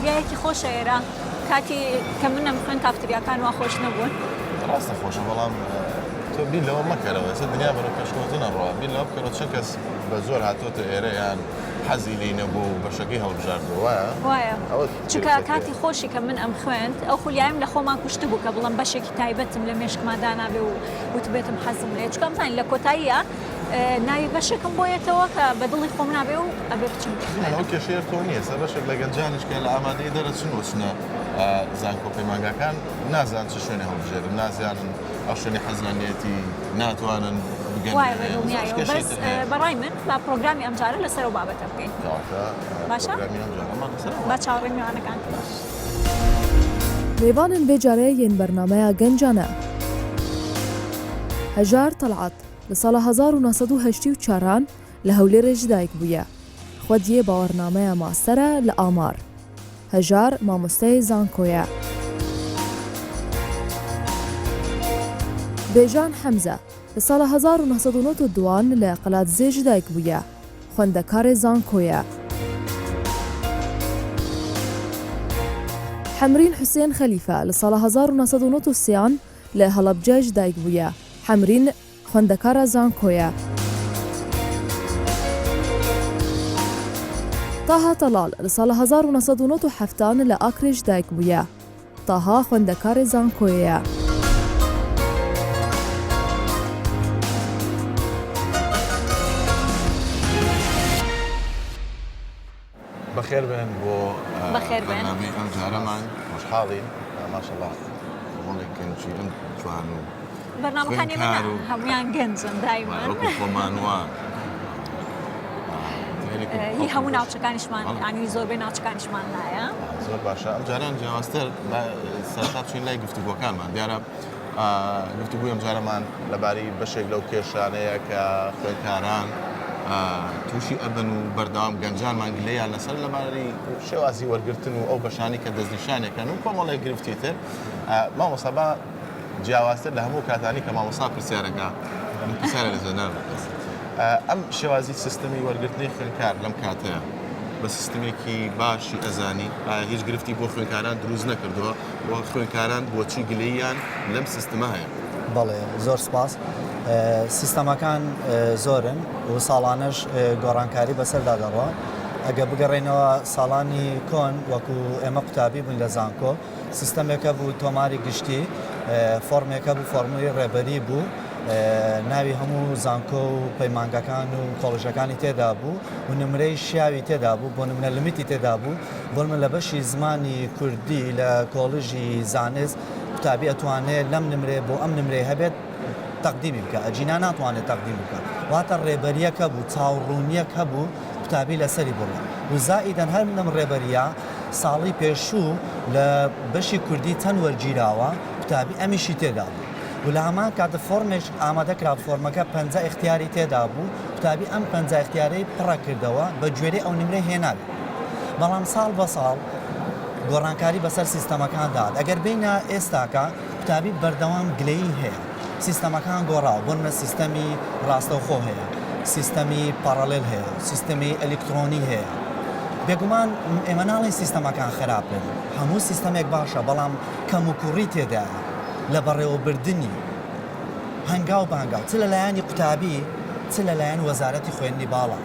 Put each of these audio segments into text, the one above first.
کافتریایەکی خۆشە ئێرە کاتی کە منم خوێن کافتریاکان وا خۆش نەبوون. ڕاستە خۆشە بەڵام تۆ بیر لەوە مەکەرەوە ئێستا دنیا بەرەو پێشکەوتن ئەڕوا بیر لەوە بکەرەوە چەند کەس بە زۆر هاتۆتە ئێرە یان حەزی لێی نەبووە و بەشەکەی هەڵبژاردووە وایە؟ وایە ئەوە چونکە گرفتەکەیە. کاتی خۆشی کە من ئەمخوێند ئەو خولیایم لە خۆما کوشتبوو کە بڵێم بەشێکی تایبەتم لە مێشکما دانابێ و وتبێتم حەزم لێیە چونکە ئەمزانی لە کۆتاییا ناوی بەشێکم بۆ یەتەوە کە بە دڵی خۆم نابێ و ئەبێ بچم ئەو بیخوێنم. کێشەیە تۆ نییە ئێستا بەشێک لە گەنجانیش کە لە ئامادەیی دەرەچن و چنە زانکۆ پەیمانگاکان نازان چ شوێنێ هەڵبژێرن نازانن ئەو شوێنی حەزیان لێتی ناتوانن بگەن وایە بە زۆر دڵنیایەوە کێشەی بەس تر هەیە. بە ڕای من با پرۆگرامی ئەمجارە لەسەر ئەو بابەتە بکەین. کەواتە باشە؟ پرۆگرامی ئەمجارەمان لەسەر ئەو با بابەتە. چاوەڕێی میوانەکان بکەین. باش. Mêvanên vê carê yên bernameya Gencan e. Hejar Tel'at li sala 1984 an li Hewlêrê ji dayik bûye. Xwediyê bawernameya master e li Amar. Hejar mamosteyê zanko ye. Bêjan Hemze li sala 1992 an li Qeladizê ji dayik bûye. Xwendekarê zanko ye. Hemrîn Husên Xelîfe li sala 1993 an li Helebce ji dayik bûye. Hemrîn xwendekara zanko ye. Taha Telal li sala 1997 an li Akrê ji dayik bûye. Taha xwendekarê zankoyê ye. بەخێر بێن بۆ بەخێر بێن. بەرنامەی ئەم جارەمان خۆشحاڵین ماشەڵا کۆمەڵێک گەنجی ئەم جوان و بەرنامەکانی ئێمە خوێندکار و هەموویان گەنجن دایمەن. وەکو خۆمان وا هی هەموو ناوچەکانیشمان یانی زۆربەی ناوچەکانیشمان لایە. زۆر باشە ئەم جاران جیاوازتر سەرەتا بچین لای گفتوگۆکانمان دیارە گفتوگوی ئەمجارەمان لەبارەی بەشێک لەو کێشانەیە کە خوێندکاران تووشی ئەبن و بەردەوام گەنجانمان گلەیان لەسەر لەبارەی شێوازی وەرگرتن و ئەو بەشانی کە دەستنیشانەکەن و کۆمەڵێک گرفتی تر مامۆستا با جیاوازتر لە هەموو کاتانی کە مامۆستا پرسیارەکە من پرسیارە لە جەناب ئەم شێوازی سیستەمی وەرگرتنی خوێندکار لەم کاتەیە بە سیستمێکی باشی ئەزانی ئایا هیچ گرفتی بۆ خوێندکاران دروست نەکردووە و خوێندکاران بۆچی گلەییان لەم سیستمە هەیە؟ بەڵێ زۆر سپاس. سیستەمەکان زۆرن و ساڵانەش گۆڕانکاری بەسەردا دەڕوا. ئەگە بگەڕێینەوە ساڵانی کۆن وەکو ئێمە قوتابی بووین لە زانکۆ سیستەمێک هەبوو تۆماری گشتی فۆرمێک هەبوو فۆرمی ڕێبەری بوو ناوی هەموو زانکۆ و پەیمانگەکان و کۆڵژەکانی تێدا بوو و نمرەی شیاوی تێدا بوو بۆ نمونە لمیتی تێدا بوو بۆ نمونە لە بەشی زمانی کوردی لە کۆڵژی زانست قوتابی ئەتوانێت لەم نمرەیە بۆ ئەم نمرەی هەبێت تەقدیمی بکە ئەجینا ناتوانێت تەقدیم بکە واتە ڕێبەریەک هەبوو چاوڕوونیەک هەبوو قوتابی لەسەری بڕوا و زائیدەن هەر لەم ڕێبەریە ساڵی پێشوو لە بەشی کوردی چەند وەرگیراوە قوتابی ئەمیشی تێدا بوو و لە هەمان کات فۆرمێک ئامادە کرا فۆرمەکە 50 ئیختیاری تێدا بوو قوتابی ئەم 50 ئیختیارەی پڕە کردەوە بە گوێرەی ئەو نمرەی هێنابێ بەڵام ساڵ بە ساڵ گۆڕانکاری بەسەر سیستەمەکاندا هات ئەگەر بێینە ئێستاکە قوتابی بەردەوام گلەیی هەیە سیستەمەکان گۆڕاوە بۆ نمونە سیستەمی ڕاستەوخۆ هەیە سیستەمی پاڕالێل هەیە سیستەمی ئەلیکترۆنی هەیە بێگومان ئێمە ناڵێین سیستەمەکان خراپن هەموو سیستەمێک باشە بەڵام کەموکوڕی تێدایە لە بەڕێوەبردنی هەنگاو بە هەنگاو چ لە لایەنی قوتابی چ لە لایەن وەزارەتی خوێندنی باڵا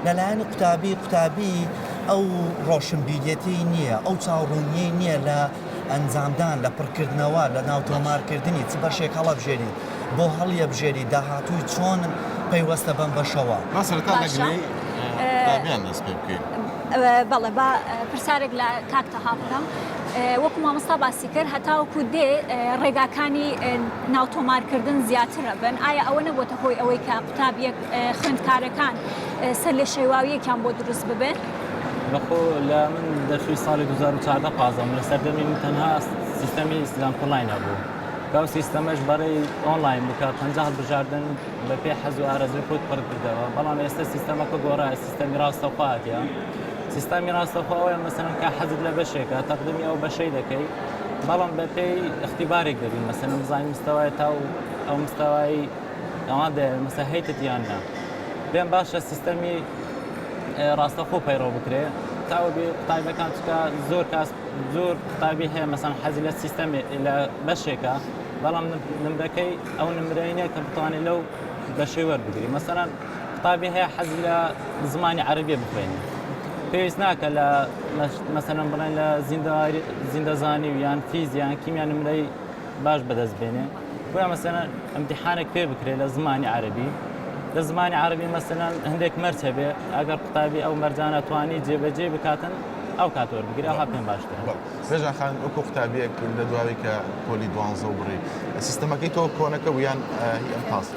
لە لایەنی قوتابی قوتابی ئەو ڕۆشنبیریەتی نییە ئەو چاوڕوونیەی نییە لە ئەنجامدان لە پڕکردنەوە لە ناو تۆمارکردنی چ بەشێک هەڵەبژێری بۆ هەڵیەبژێری داهاتووی چۆن پەیوەستە بەم بەشەوە. با سەرەتا لە باشە گلەی قوتابیان دەست پێ بکەین. بەڵێ با پرسیارێک لە کاک تەها بکەم وەکو مامۆستا باسی کرد هەتاوەکو دێ ڕێگاکانی ناو تۆمارکردن زیاترە بن ئایا ئەوە نەبووەتە هۆی ئەوەی کە قوتابیەک خوێندکارەکان سەر لێ شێواویەکیان بۆ دروست ببێ؟ بەخۆ لە من دەرچووی ساڵی 2014 پازدەم لە سەردەمی من تەنها سیستەمی زانکۆلاین هەبوو کە ئەو سیستەمەش بەڕێی ئۆنلاین بوو کە 50 هەڵبژاردن بە پێی حەز و ئارەزووی خۆت پڕ کردەوە بەڵام ئێستا سیستەمەکە گۆڕا سیستەمی ڕاستەوخۆ هاتیە سیستەمی ڕاستەوخۆ ئەوەیە مەسەلەن کە حەزت لە بەشێکە تەقدیمی ئەو بەشەی دەکەی بەڵام بە پێی اختیبارێک دەبین مەسەلەن بزانین مستەوای تا و ئەو مستەوای ئەوان دەیەوێت مەسە هەیتت یان نا پێم باشە سیستەمی ڕاستەخۆ پەیڕەو بکرێ. تاوبی قوتابیەکان چکە زۆر کاس زۆر قوتابی هەیە مەسەن حەزی لە سیستەمێ لە بەشێکە بەڵام نمرەکەی ئەو نمرەی نیە کە بتوانێت لەو بەشەی وەربگری مەسەلەن قوتابی هەیە حەزی لە زمانی عەرەبیە بخوێنێ پێویست ناکە لە مەسەلەن بڵێن لە زیندەزانی و یان فیزیان کیمیا نمرەی باش بەدەست بێنێ بۆیە مەسەلەن ئیمتیحانێک پێ بکرێت لە زمانی عەرەبی لە زمانی عەرەبی مەسەلەن هەندێک مەرج هەبێ ئەگەر قوتابی ئەو مەرجانە توانی جێبەجێ بکاتن ئەو کات وەربگرێ ئەوها پێم باشترە. بێژان خان وەکو قوتابیەک لە دواوی کە پۆلی دوانزە و بڕی سیستەمەکەی تۆ کۆنەکە بوو یان هی ئەم تاس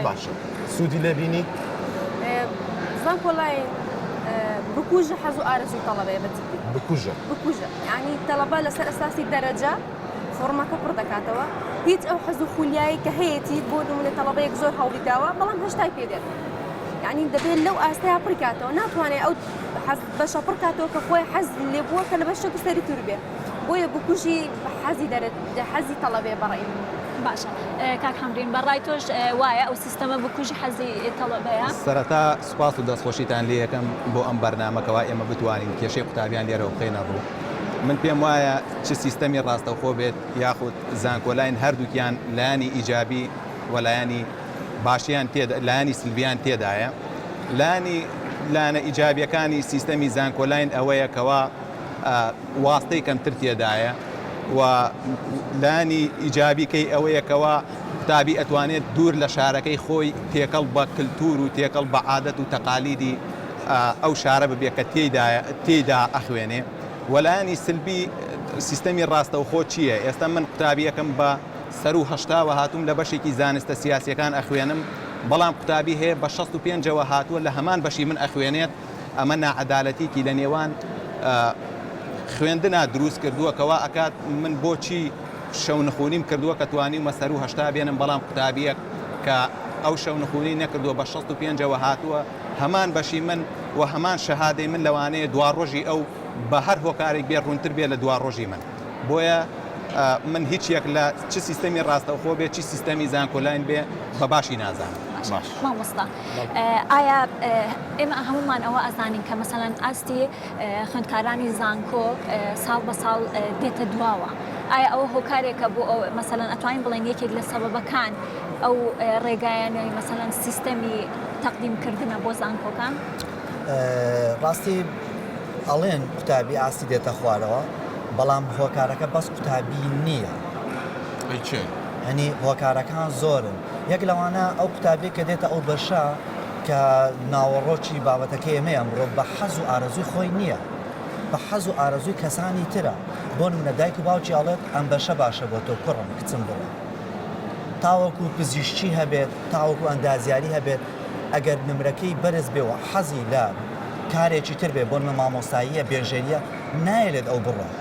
باشە سوودی لێ بینی؟ زانکۆلاین بکوژە حەز و ئارەزووی تەڵەبەیە بە جدی بکوژە بکوژە یعنی تەڵەبە لەسەر ئەساسی دەرەجە فۆڕمەکە پڕ دەکاتەوە هیچ ئەو حەز و خولیایی کە هەیەتی بۆ نمونە تەڵەبەیەک زۆر هەوڵی داوە بەڵام هەشتای پێ دێت یعنی دەبێت لەو ئاستەیا پڕکاتەوە ناتوانێت ئەو حەز بەشە پڕکاتەوە کە خۆی حەز لێ بووە کە لە بەشێک سەری تور بێ بۆیە بکوژی حەزی دەرە حەزی تەڵەبێ بەڕێ باشە کاک حەمرین بەڕای تۆش وایە ئەو سیستەمە بکوژی حەزی تەڵەبەیە؟ سەرەتا سوپاس و دەستخۆشیتان لێ یەکەم بۆ ئەم بەرنامە کەوا ئێمە بتوانین کێشەی قوتابیان لێرەوە بخەینە ڕوو من پێم وایە چ سیستەمی ڕاستەوخۆ بێت یاخود زانکۆلاین هەردووکیان لایەنی ئیجابی و لایەنی باشیان تێدا لایەنی سلبیان تێدایە لایەنی لایەنە ئیجابیەکانی سیستەمی زانکۆلاین ئەوەیە کەوا واستەی کەمتر تێدایە و لایەنی ئیجابیکەی ئەوەیە کەوا قوتابی ئەتوانێت دوور لە شارەکەی خۆی تێکەڵ بە کلتور و تێکەڵ بە عادەت و تەقالیدی ئەو شارە ببێ کە تێیدا ئەخوێنێ و لایەنی سلبی سیستەمی ڕاستەوخۆ چییە ئێستا من قوتابیەکەم بە سەروو هەشتاوە هاتووم لە بەشێکی زانستە سیاسیەکان ئەخوێنم بەڵام قوتابی هەیە بە 65 ەوە هاتووە لە هەمان بەشی من ئەخوێنێت ئەمە ناعەدالەتیکی لە نێوان خوێندنا دروست کردووە کەوا ئەکات من بۆچی شەونخونیم کردووە کە توانیومە سەروو 80 بێنم بەڵام قوتابیەک کە ئەو شەونخونی نەکردووە بە 65 ەوە هاتووە هەمان بەشی من و هەمان شەهادەی من لەوانەیە دواڕۆژی ئەو بە هەر هۆکارێک بێ ڕوونتر بێ لە دواڕۆژی من بۆیە من هیچ یەک لە چ سیستەمی ڕاستەوخۆ بێ چ سیستەمی زانکۆلاین بێ بە باشی نازانم. مامۆستا ئایا ئێمە هەمومان ئەوە ئەزانین کە مەسەلەن ئاستی خوێندکارانی زانکۆ ساڵ بە ساڵ دێتە دواوە ئایا ئەوە هۆکارێکە بۆ ئەو مەسەلەن ئەتوانین بڵێن یەکێک لە سەبەبەکان ئەو ڕێگایانەی مەسەلەن سیستەمی تەقدیمکردنە بۆ زانکۆکان؟ ڕاستی ئەڵێن قوتابی ئاستی دێتە خوارەوە بەڵام هۆکارەکە بەس قوتابی نییە هەنی هۆکارەکان زۆرن یەک لەوانە ئەو قوتابی کە دێتە ئەو بەشە کە ناوەڕۆکی بابەتەکە ئێمە ئەمڕۆ بە حەز و ئارەزوی خۆی نییە بە حەز و ئارەزوی کەسانی ترە بۆ نمونە دایک و باوکی ئەڵێت ئەم بەشە باشە بۆ تۆ کوڕم کچم بڕۆ تاوەکو پزیشکی هەبێت تاوەکو ئەندازیاری هەبێت ئەگەر نمرەکەی بەرز بێ و حەزی لە کارێکی تر بێ بۆ نمونە مامۆستاییە بێژەریە نایەلێت ئەو بڕوات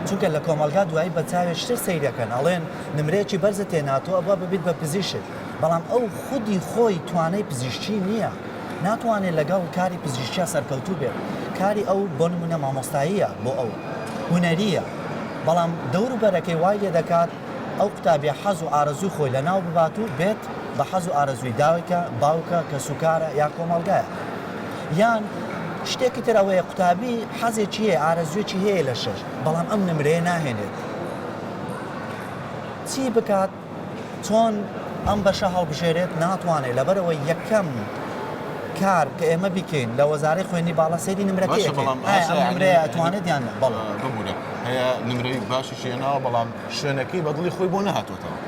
چونکە لە کۆمەڵگا دوایی بە چاوێکی تر سەیرەکەن ئەڵێن نمرەیەکی بەرزت تێنا تۆ ئەبوا ببیت بە پزیشک بەڵام ئەو خودی خۆی توانای پزیشکی نییە ناتوانێت لەگەڵ کاری پزیشکیا سەرکەوتوو بێت کاری ئەو بۆ نمونە مامۆستاییە بۆ ئەو هونەریە بەڵام دەور و بەرەکەی وای لێ دەکات ئەو قوتابیە حەز و ئارەزووی خۆی لەناو ببات و بێت بە حەز و ئارەزووی دایکە، باوکە، کەسوکارە یا کۆمەڵگایە. یان شتێکی تر ئەوەیە قوتابی حەزێکی هەیە، ئارەزوویەکی هەیە لە شەش، بەڵام ئەم نمرەیە ناهێنێت. چی بکات؟ چۆن ئەم بەشە هەڵبژێرێت؟ ناتوانێت. لەبەرئەوەی یەکەم کار کە ئێمە بیکەین لە وەزارەی خوێندنی باڵا سەیری نمرەکەی باشە ئەکەین. بەڵام ئایا ئەم هەشە نمرەیە ئەتوانێت یان نا؟ بەڵێ. ببورە هەیە نمرەی باشیشی هێناوە بەڵام شوێنەکەی بە دڵی خۆی بۆ نەهاتۆتەوە.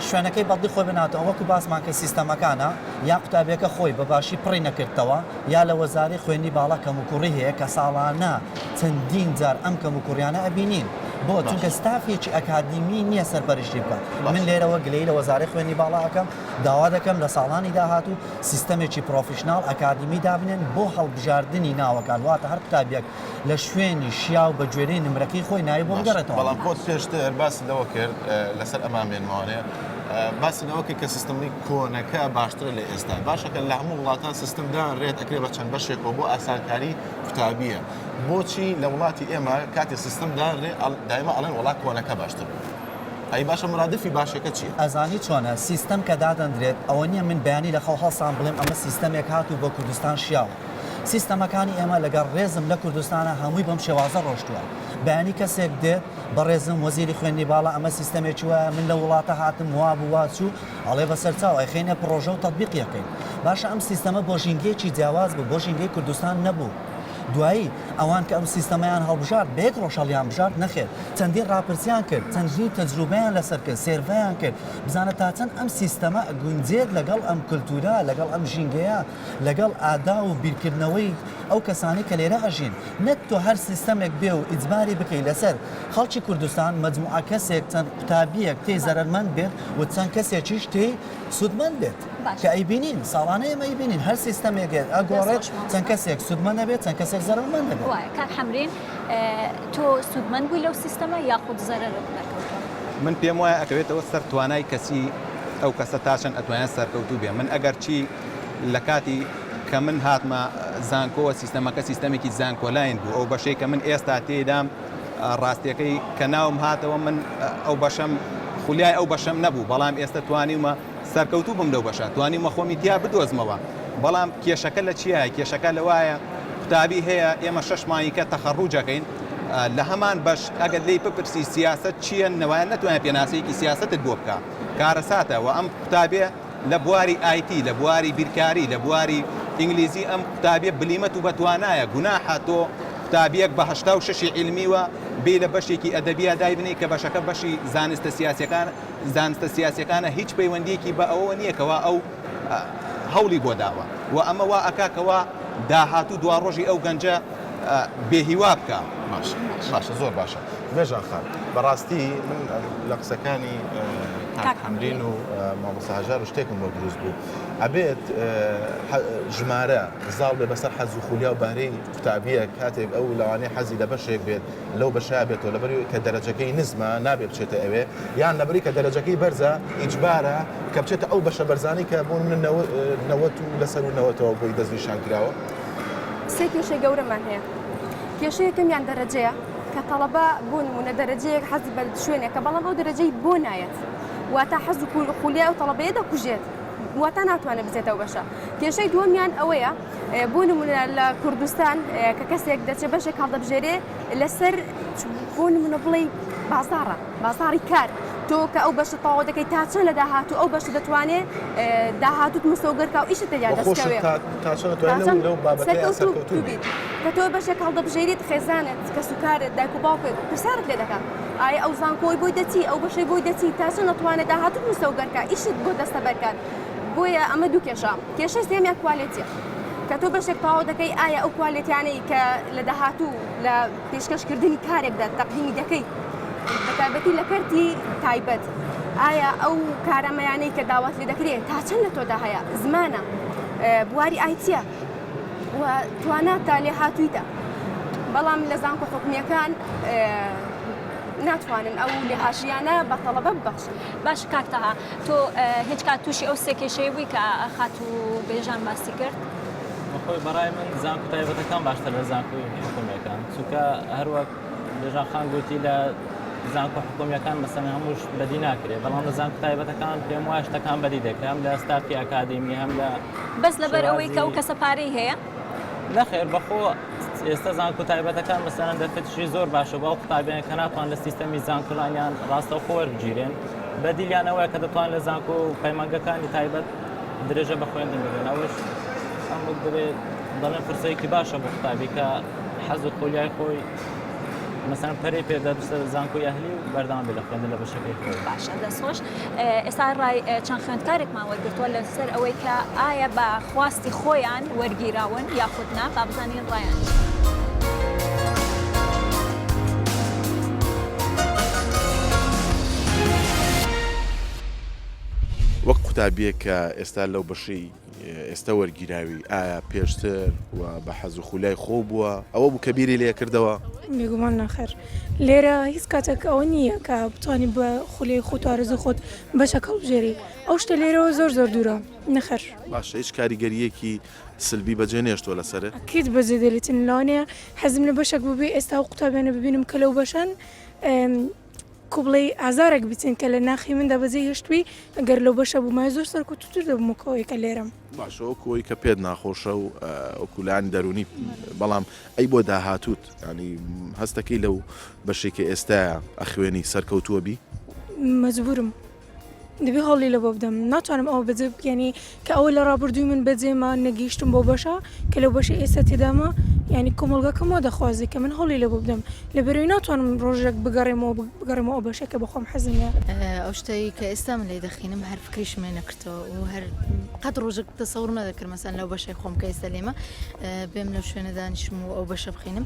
شوێنەکەی بە دڵی خۆی بۆ نەهاتەوە وەکو باسمان کرد سیستەمەکانە یا قوتابیەکە خۆی بە باشی پڕی نەکردتەوە یا لە وەزارەی خوێندنی باڵا کەموکوڕی هەیە کە ساڵانە چەندین جار ئەم کەموکوڕیانە ئەبینین بۆ چونکە ستافێکی ئەکادیمی نییە سەرپەرشتی بکات من لێرەوە گلەیی لە وەزارەی خوێندنی باڵا ئەکەم داوا دەکەم لە ساڵانی داهاتوو سیستەمێکی professional ئەکادیمی دابنێن بۆ هەڵبژاردنی ناوەکان واتە هەر قوتابیەک لە شوێنی شیاو بە گوێرەی نمرەکەی خۆی ناوی بۆ بگەڕێتەوە. بەڵام خۆت پێشتر باست لەوە کرد لەسەر ئەمان بێنمەوانێ باست لەوە کرد کە سیستمی کۆنەکە باشترە لە ئێستا باشە کە لە هەموو وڵاتان سیستم دانرێت ئەکرێ بە چەند بەشێکەوە بۆ ئاسانکاری قوتابیە بۆچی لە وڵاتی ئێمە کاتێ سیستم دانرێ دایمە ئەڵێن وڵا کۆنەکە باشتر بوو ئەی باشە مرادفی باشەکە چییە؟ ئەزانی چۆنە سیستەم کە دادەندرێت ئەوە نییە من بەیانی لە خەو هەڵسام بڵێم ئەمە سیستەمێک هات و بۆ کوردستان شیاوە. سیستەمەکانی ئێمە لەگەڵ ڕێزم لە کوردستانا هەمووی بەم شێوازە ڕۆشتووە. بەیانی کەسێک دێت، بەڕێزم وەزیری خوێندنی باڵا ئەمە سیستەمێکی وایە من لەو وڵاتە هاتم وابوو وا چوو، ئەڵێ بەسەرچاو ئەیخەینە پڕۆژە و تەتبیقی ئەکەین. باشە ئەم سیستەمە بۆ ژینگەیەکی جیاواز بوو، بۆ ژینگەی کوردستان نەبوو. دوایی ئەوان کە ئەم سیستەمەیان هەڵبژارد بە یەک ڕۆژ هەڵیان بژارد؟ نەخێر. چەندین ڕاپرسیان کرد، چەندین تەجروبەیان لەسەر کرد، سێرڤەیان کرد، بزانە تا چەند ئەم سیستەمە ئەگونجێت لەگەڵ ئەم کلتورە، لەگەڵ ئەم ژینگەیە، لەگەڵ ئادا و بیرکردنەوەی ئەو کەسانەی کە لێرە ئەژین. نەک تۆ هەر سیستەمێک بێ و ئیجباری بکەی لەسەر خەڵکی کوردستان، مەجموعە کەسێک چەند قوتابییەک تێی زەرەرمەند بێت و چەند کەسێکیش تێی سوودمەند بێت. کە ئەیبینین، ساڵانە ئێمە ئەیبینین هەر سیستەمێک بێت ئەگۆڕێت، چەند کەسێک سوودمەند ئەبێت، چەند کەسێک زەرەرمەند ئەبێت. وایە کاک حەمرین تۆ سوودمەند بووی لەو سیستەمە یاخود زەرەرت بەرکەوتووە؟ من پێم وایە ئەکەوێتەوە سەر توانای کەسی ئەو کەسە تا چەند ئەتوانێت سەرکەوتوو بێ من ئەگەر چی لە کاتی کە من هاتمە زانکۆوە سیستەمەکە سیستەمێکی زانکۆلاین بوو ئەو بەشەی کە من ئێستا تێیدام ڕاستیەکەی کە ناوم هاتەوە من ئەو بەشەم خولیای ئەو بەشەم نەبوو بەڵام ئێستا توانیومە سەرکەوتوو بم لەو بەشە توانیومە خۆمی تیا بدۆزمەوە بەڵام کێشەکە لە چیایە کێشەکە لەوایە قوتابی هەیە ئێمە شەش مانگیکە تەخەڕوجەکەین لە هەمان بەش ئەگەر لێی بپرسی سیاسەت چییە نەوایە نەتوانێت پێناسەیەکی سیاسەتت بۆ بکا کارەساتە وە ئەم قوتابیە لە بواری ئایتی لە بواری بیرکاری لە بواری ئینگلیزی ئەم قوتابیە بلیمەت و بەتوانایە گوناحە تۆ قوتابیەک بە 86 عیلمیوە بێی لە بەشێکی ئەدەبیا دایبنێی کە بەشەکە بەشی زانستە سیاسیەکان زانستە سیاسیەکانە هیچ پەیوەندیەکی بە ئەوەوە نیە کەوا ئەو هەوڵی بۆ داوە و ئەمە وا ئەکا کەوا داهاتوو دواڕۆژی ئەو گەنجە بێ هیوا بکا. باشە باشە زۆر باشە بێژان خان بەڕاستی من لە قسەکانی کاک حەمرین و مامۆستا هەژار و شتێکم بۆ دروست بوو ئەبێت ژمارە زاڵ بێ بەسەر حەز و خولیا و بەهرەی قوتابیە کاتێک ئەو لەوانەیە حەزی لە بەشێک بێت لەو بەشە بێتەوە لەبەری کە دەرەجەکەی نزمە نابێ بچێتە ئەوێ یان لەبەری کە دەرەجەکەی بەرزە ئیجبارە کە بچێتە ئەو بەشە بەرزانەی کە بۆ منە نەوەت و لەسەر و نەوەتەوە بۆی دەستنیشان کراوە. سێ کێشەی گەورەمان هەیە کێشەی یەکەمیان دەرەجەیە کە تەڵەبە بۆ نمونە دەرەجەیەک حەزی بە شوێنێکە بەڵام ئەو دەرەجەی بۆ نایەت واتە حەز و خولیای ئەو تەڵەبەیە دەکوژێت واتە ناتوانێت بچێتە ئەو بەشە کێشەی دووەمیان ئەوەیە بۆ نمونە لە کوردستان کە کەسێک دەچێت بەشێک هەڵدەبژێرێ لەسەر بۆ نمونە بڵێ بازاڕە بازاڕی کار تۆ کە ئەو بەشە تەواو دەکەی تا چەند لە داهاتوو ئەو بەشە دەتوانێت داهاتوت مسۆگەرکا و ئیشت تێدا دەستکەوێت سەرکەوتوو بیت کە تۆ بەشێک هەڵدەبژێریت خێزانت کەسوکارت دایک و باوکت پرسیارت لێ دەکات ئایا ئەو زانکۆی بۆی دەچی ئەو بەشەی بۆی دەچی تا چەند دەتوانێت داهاتوت مسۆگەرکا ئیشت بۆ دەستەبەرکات بۆیە ئەمە دوو کێشە کێشەی سێیەمیان کوالێتیە کە تۆ بەشێک تەواو دەکەی ئایا ئەو کوالێتیانەی کە لە داهاتوو لە پێشکەشکردنی کارێکدا تەقدیمی دەکەیت بەتایبەتی لە کەرتی تایبەت ئایا ئەو کارامەیانەی کە داوات لێ دەکرێت تا چەند لە تۆدا هەیە زمانە بواری ئایتیە و توانا تا لێهاتوویتە بەڵام لە زانکۆ حکومیەکان ناتوانن ئەو لێهاتوویانە بە تەڵەبە ببەخشن. باش کاک تەها تۆ هیچ کات تووشی ئەو سێ کێشەیە بووی کە خاتوو بێژان باسی کرد؟ بەخۆی بەڕای من زانکۆ تایبەتەکان باشتر لە زانکۆی حکومیەکان چونکە هەروەک بێژان خان گوتی لە زانکۆ حکومیەکان مەسەن هەمووش بەدی ناکرێت بەڵام لە زانکۆ تایبەتەکان پێم وایە شتەکان بەدی دەکرێت هەم لە ستافی ئەکادیمی هەم لە بەس لەبەر ئەوەی کە ئەو کەسە پارەی هەیە؟ نەخێر بەخۆ ئێستا زانکۆ تایبەتەکان مەسەلەن دەرفەتیشی زۆر باشە بۆ ئەو قوتابیان کە ناتوان لە سیستەمی زانکۆلانیان ڕاستەوخۆ وەربگیرێن بەدیلیان ئەوەیە کە دەتوان لە زانکۆ و پەیمانگەکانی تایبەت درێژە بە خوێندن بدەن ئەوەش ئەم وەک دەبێت دەڵێن فرسەیەکی باشە بۆ قوتابی کە حەز و خولیای خۆی مەسەلەن پەرەی پێدا بچێتە زانکۆی ئەهلی و بەردەوام بێت لە خوێندن لە بەشەکەی خۆی. باشە دەست خۆش ئێستا ڕای چەند خوێندکارێکمان وەرگرتووە لەسەر ئەوەی کە ئایا بە خواستی خۆیان وەرگیراون یاخود نا با بزانین ڕایان چییە. وەک قوتابیەک کە ئێستا لەو بەشەی ئێستا وەرگیراوی ئایا پێشتر و بە حەز و خولای خۆو بووە ئەوە بوو کە بیری لێ کردەوە؟ بێگومان نەخێر لێرە هیچ کاتێک ئەوە نییە کە بتوانی بە خولیای خۆت و ئارەزووی خۆت بەشێک هەڵبژێری ئەو شتە لێرەوە زۆر زۆر دوورە نەخێر. باشە هیچ کاریگەرییەکی سلبی بەجێ نێشتووە لەسەرت؟ ئەکید بەجێ دێلیتن لەوانەیە حەزم لە بەشێک بووبێ ئێستا ئەو قوتابیانە ببینم کە لەو بەشەن. وەکو بڵێی ئازارێک بچن کە لە ناخی مندا بەجێی هێشتبی گەر لەو بەشە بوومایە زۆر سەرکەوتووتر دەبووم وەک ئەوەی کە لێرەم. باشە وەکو ئەوەی کە پێت ناخۆشە و وەکو لایەنی دەروونی بەڵام ئەی بۆ داهاتووت یانی هەستەکەی لەو بەشەی کە ئێستایە ئەخوێنی سەرکەوتووە بی؟ مەجبوورم دەبێ هەوڵی لەبۆ بدەم ناتوانم ئەوە بەجێ یانی کە ئەوە لە ڕابردووی من بەجێ ما نەگەیشتم بۆ بەشە کە لەو بەشەی ئێستا تێدامە یانی کۆمەڵگاکەم وا دەخوازێ کە من هەوڵی لەبۆ بدەم لەبەرئەوەی ناتوانم ڕۆژێک بگەڕێمەوە بگەڕێمەوە ئەو بەشەی کە بەخۆم حەزم لێیە. ئەو شتەی کە ئێستا من لێی دەخینم هەر فکریشم لێ نەکردەوە و هەر قەت ڕۆژێک تەسەورم نەدەکرد مەسەن لەو بەشەی خۆم کە ئێستا لێمە بێم لەو شوێنە دانیشم و ئەو بەشە بخینم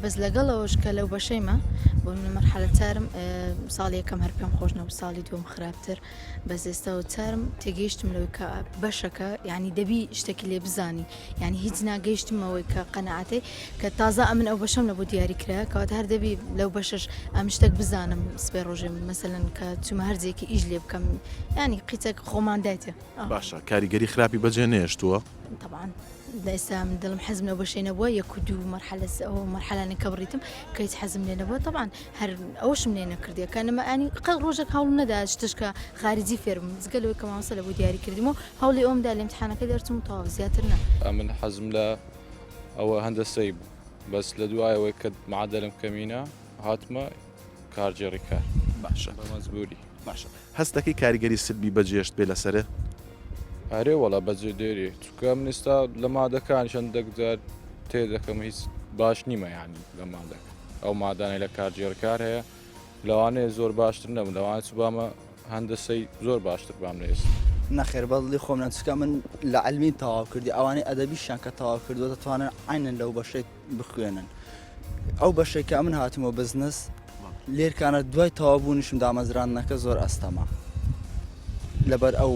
بەس لەگەڵ ئەوەش کە لەو بەشەیمە بۆ منە مەرحەلە چارم ساڵی یەکەم هەر پێم خۆش نەبوو ساڵی دووەم خراپتر بەس ئێستا و چارم تێگەیشتم لەوەی کە بەشەکە یعنی دەبی شتێکی لێ بزانی یعنی هیچ ناگەیشتم ئەوەی کە قەنەعەتەی کە تازە ئەمن ئەو بەشەم لە بۆ دیاری کرا کەواتە هەر دەبی لەو بەشەش ئەم شتێک بزانم سبەی ڕۆژێ مەسەلەن کە چوومە هەر جێکی ئیش لێ بکەم ینی قیچێک خۆمان دایتێ باشە کاریگەری خراپی بەجێ نێشتووە؟ تەبعەن لە ئێستا من دڵم حەزم لەو بەشەی نەبووە یەک و دوو مەرحەلە ئەو مەرحەلانە کە بڕیتم کە هیچ حەزم لێ نەبووە تەبعەن هەر ئەوەشم لێ نەکردیە کە نەمە ئەنی قەت ڕۆژێک هەوڵم نەدا شتش کە خارجی فێر بم جگە لەوەی کە مامۆستا لە بۆ دیاری کردم و هەوڵی ئەوم دا لە ئیمتحانەکە دەرچم و تەواو زیاتر نا. ئەمن حەزم لە ئەوە هەندەسەی بوو بەس لە دوای ئەوەی کە معەدەلم کەمینە هاتمە کارگێڕی کار باشە بە مەجبوری. باشە هەست دەکەی کاریگەری سلبی بەجێشت بێ لەسەرێ؟ ئەرێ وەڵا بەجێ دێرێ چونکە من ئێستا لە مادەکانیش هەندێک جار تێدەکەم هیچ باش نیمە یانی لە مادەکە ئەو مادانەی لە کارگێڕ کار هەیە لەوانەیە زۆر باشتر نەبم لەوانەیە چوبامە هەندەسەی زۆر باشتر بام لە ئێستا. نەخێر بەدڵی خۆم نا چونکە من لە عەلمی تەواو کردی ئەوانەی ئەدەبیشیان کە تەواو کردووە دەتوانن عەینەن لەو بەشەی بخوێنن ئەو بەشەی کە ئەمن هاتمەوە بزنس لێرکانە دوای تەواو بوونیشم دامەزراندنەکە زۆر ئەستەمە لەبەر ئەو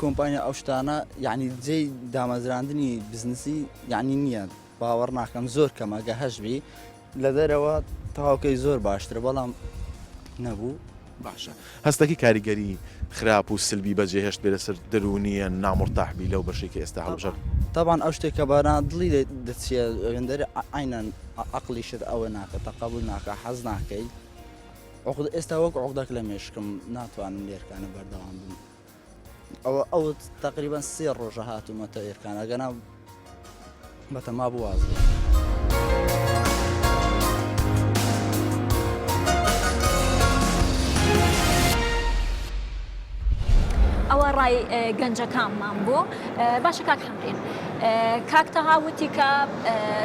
کۆمپانیا ئەو شتانە یعنی جێی دامەزراندنی بزنسی یعنی نییە باوەڕ ناکەم زۆر کەمە گە هەش بی لە دەرەوە تەواوکەی زۆر باشترە بەڵام نەبوو. باشە هەستەکی کاریگەری خراپ و سلبی بەجێهێشت بێ لەسەر دەروونیە نامورتاح بی لەو بەشەی کە ئێستا هەڵبژارد؟ تەبعەن ئەو شتێک کە بەنا دڵی لێ دەچیە ئەوێندەرێ عەینەن عەقڵیشت ئەوە ناکە تەقەبول ناکا حەز ناکەی عوقدە ئێستا وەک عوقدەک لە مێشکم ناتوانم لێرکانە بەردەوام بم. ئەوە ئەو تقریبان سێ ڕۆژە هاتوومەتە ئێرکان ئەگەنا بەتەما بوو واز بێنم. ئەوە ڕای گەنجەکانمان بوو باشە کاک حەمرین کاک تەها وتی کە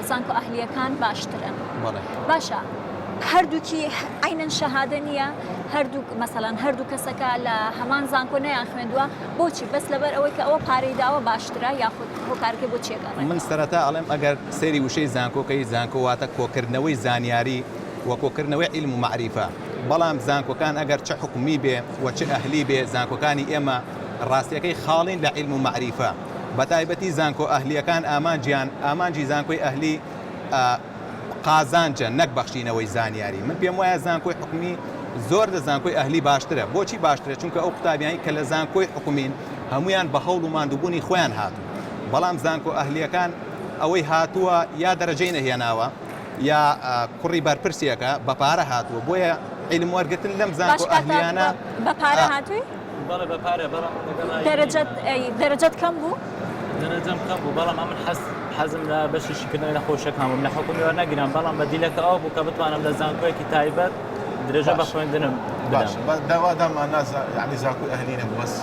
زانکۆ ئەهلیەکان باشترن باشە هەردووکی عینەن شەهادە نییە هەردوو مەسەلەن هەردوو کەسەکە لە هەمان زانکۆ نەیان خوێندووە بۆچی بەس لەبەر ئەوەی کە ئەوە پارەی داوە باشترە یاخود هۆکارەکەی بۆ چیە گەڕێتەوە؟ من سەرەتا ئەڵێم ئەگەر سەیری وشەی زانکۆ کەی زانکۆ واتە کۆکردنەوەی زانیاری و کۆکردنەوەی عیلم و مەعریفە بەڵام زانکۆکان ئەگەر چ حکومی بێ و چ ئەهلی بێ زانکۆکانی ئێمە ڕاستیەکەی خاڵین لە عیلم و مەعریفە بەتایبەتی زانکۆ ئەهلیەکان ئامانجیان ئامانجی زانکۆی ئەهلی قازانجە نەک بەخشینەوەی زانیاری من پێم وایە زانکۆی حکومی زۆر لە زانکۆی ئەهلی باشترە بۆچی باشترە چونکە ئەو قوتابیانی کە لە زانکۆی حکومین هەمویان بە هەوڵ و ماندووبوونی خۆیان هاتوون بەڵام زانکۆ ئەهلیەکان ئەوەی هاتووە یا دەرەجەی نەهێناوە یا کوڕی بەرپرسێکە بە پارە هاتووە بۆیە عیلم وەرگتن لەم زانکۆ ئەهلیانە بە پارە هاتووی؟ بەڵێ بە پارە بەڵام لەگەڵ دەرەجەت دەرەجەت کەم بوو؟ دەرەجەم کەم بوو بەڵام ئەمن حەز حەزم لە بەشی شیکردنەوەی نەخۆشیەکان بووم لە حکومی وەرنەگیرام بەڵام بەدیلەکە ئەوە بوو کە بتوانم لە زانکۆیەکی تایبەت درێژە بە خوێندنم بدەم. باشە داوا دامان نازا یعنی زانکۆی ئەهلی نەبوو بەس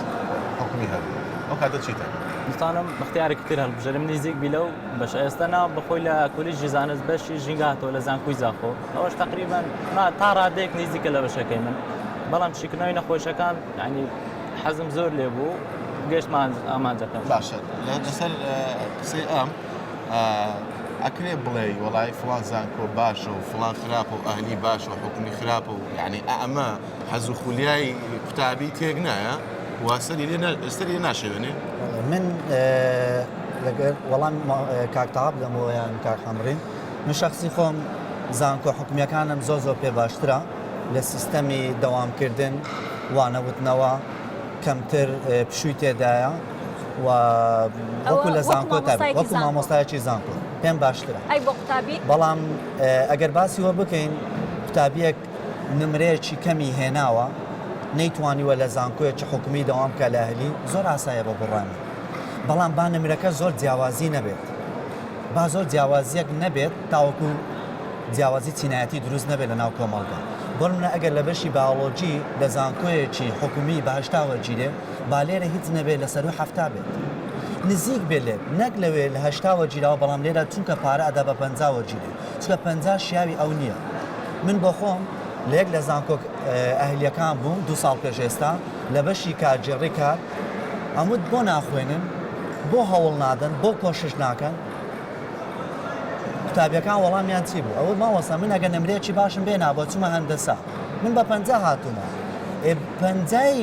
حکومی هەبوو ئەو کاتە چیتان دەتوانم اختیارێکی تر هەڵبژێرم نزیک بی لەو بەشە ئێستا نا بەخۆی لە کۆلیژی زانست بەشی ژینگە هاتەوە لە زانکۆی زاخۆ ئەوەش تقریبا ما تا ڕادەیەک نزیکە لە بەشەکەی من بەڵام شیکردنەوەی نەخۆشەکان یعنی حەزم زۆر لێ بوو گەشتمە ئامانجەکەم. باشە لەسەر قسەی ئەم ئەکرێ بڵێی وەڵای فڵان زانکۆ باشە و فڵان خراپە و ئەهلی باشە و حکومی خراپە و یعنی ئەمە حەز و خولیای قوتابی تێک نایە و سەری لێ سەری لێ ناشێوێنێ؟ من لەگەر وەڵام کاک تەها بدەمەوە یان کاک حەمرین من شخصی خۆم زانکۆ حکومیەکانم زۆر زۆر پێ باشترە لە سیستەمی دەوامکردن وانە وتنەوە کەمتر پشووی تێدایە و وەکو لە زانکۆ وەکو مامۆستایەکی زانکۆ پێم باشترە ئەی بۆ قوتابی بەڵام ئەگەر باسی وە بکەین قوتابیەک. نمرەیەکی کەمی هێناوە نەیتوانیوە لە زانکۆیەکی حکومی دەوام بکە لە ئەهلی زۆر ئاسایە بە بڕوای من بەڵام با نمرەکە زۆر جیاوازی نەبێت با زۆر جیاوازیەک نەبێت تاوەکو جیاوازی چینایەتی دروست نەبێت لە ناو کۆمەڵگا بۆ نمونە ئەگەر لە بەشی بایۆلۆجی لە زانکۆیەکی حکومی بە 80 وەرگیرێ با لێرە هیچ نەبێت لە سەروی 70 بێت نزیک بێت لێت نەک لەوێ لە 80 وەرگیراوە بەڵام لێرە چونکە پارە ئەدا بە 50 وەرگیرێ چونکە 50 شیاوی ئەو نییە من بۆ خۆم لە یەک لە زانکۆ ئەهلیەکان بووم دوو ساڵ پێش ئێستا لە بەشی کارگێڕی کار ئەموت بۆ ناخوێنن بۆ هەوڵ نادەن بۆ کۆشش ناکەن قوتابیەکان وەڵامیان چی بوو ئەوە مامۆستا من ئەگەر نمرەیەکی باشم بێ نابووە چوومە هەندەسە من بە پەنجا هاتوومە ئێ پەنجای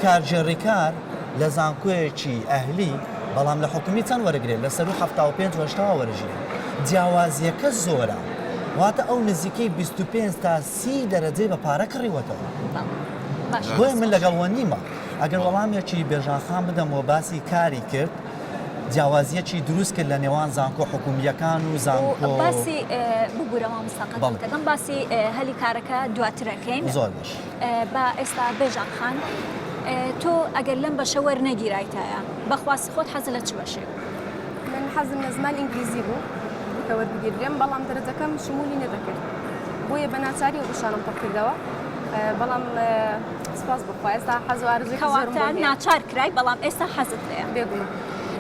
کارگێڕی کار لە زانکۆیەکی ئەهلی بەڵام لە حکومی چەند وەرەگرێت لە سەروو 75 و هەشتاوە وەرەگیرێت جیاوازیەکە زۆرە واتە ئەو نزیکەی 25 تا 30 دەرەجەی بە پارە کڕیوەتەوە بۆیە من لەگەڵ وە نیمە ئەگەر وەڵامێکی بێژان خان بدەمەوە باسی کاری کرد جیاوازیەکی دروست کرد لە نێوان زانکۆ حکومییەکان و زانکۆ باسی ببورە مامۆستا قەتڵ دەکەم باسی هەلی کارەکە دواترەکەین زۆر باش با ئێستا بێژان خان تۆ ئەگەر لەم بەشە وەرنەگیرایتایە بەخواستی خۆت حەزت لە چ بەشێک من حەزم لە زمان ئینگلیزی بوو کە وەربگیردرێم بەڵام دەرەجەکەم شمولی نەدەکرد بۆیە بە ناچاری ئەو بەشانەم پڕ کردەوە بەڵام سپاس بۆ خوا ئێستا حەز و ئارەزوویەکی زۆرم بۆ کەواتە هەیە. ناچار کرای بەڵام ئێستا حەزت لێیە. بێگومان.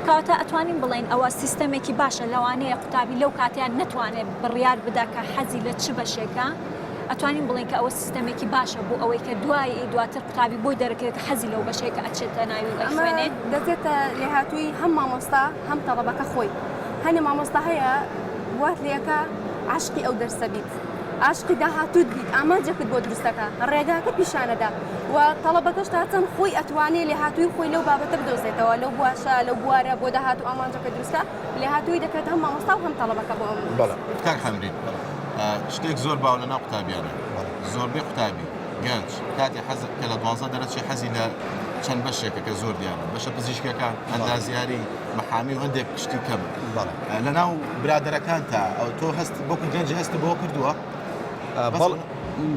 کەواتە ئەتوانین بڵێین ئەوە سیستەمێکی باشە لەوانەیە قوتابی لەو کاتەیان نەتوانێت بڕیار بدا کە حەزی لە چ بەشێکە ئەتوانین بڵێین کە ئەوە سیستەمێکی باشە بۆ ئەوەی کە دوایی دواتر قوتابی بۆی دەرەکەوێت کە حەزی لەو بەشەیە کە ئەچێتە ناوی و ئەمە ئەیخوێنێ. دەچێتە لێهاتوویی هەم مامۆستا هەم تەڵەبەکە خۆی. هەنێ مامۆستا هەیە وات لێ ئەکا عاشقی ئەو دەرسە بیت. عاشقی داهاتووت بیت ئامانجێکت بۆ دروست دەکا ڕێگاکە پیشانەدا و تەڵەبەکەش تا چەند خۆی ئەتوانێ لێهاتووی خۆی لەو بابەتە بدۆزێتەوە لەو بواشە لەو بوارە بۆ داهاتوو ئامانجەکە دروستە لێهاتووی دەکرێت هەم مامۆستا و هەم تەڵەبەکە بۆ ئەم بەڵێ کاک حەمرین شتێک زۆر باو لەناو قوتابیانە زۆربەی قوتابی گەنج کاتێ حەز کە لە دوازدە دەرەچێ حەزی لە چەند بەشێکە کە زۆر دیارە بەشە پزیشکەکان ئەندازیاری محامی و هەندێک شتی کەم لەناو برادەرەکانتا ئەو تۆ هەست وەکو گەنج هەست بۆ کردووە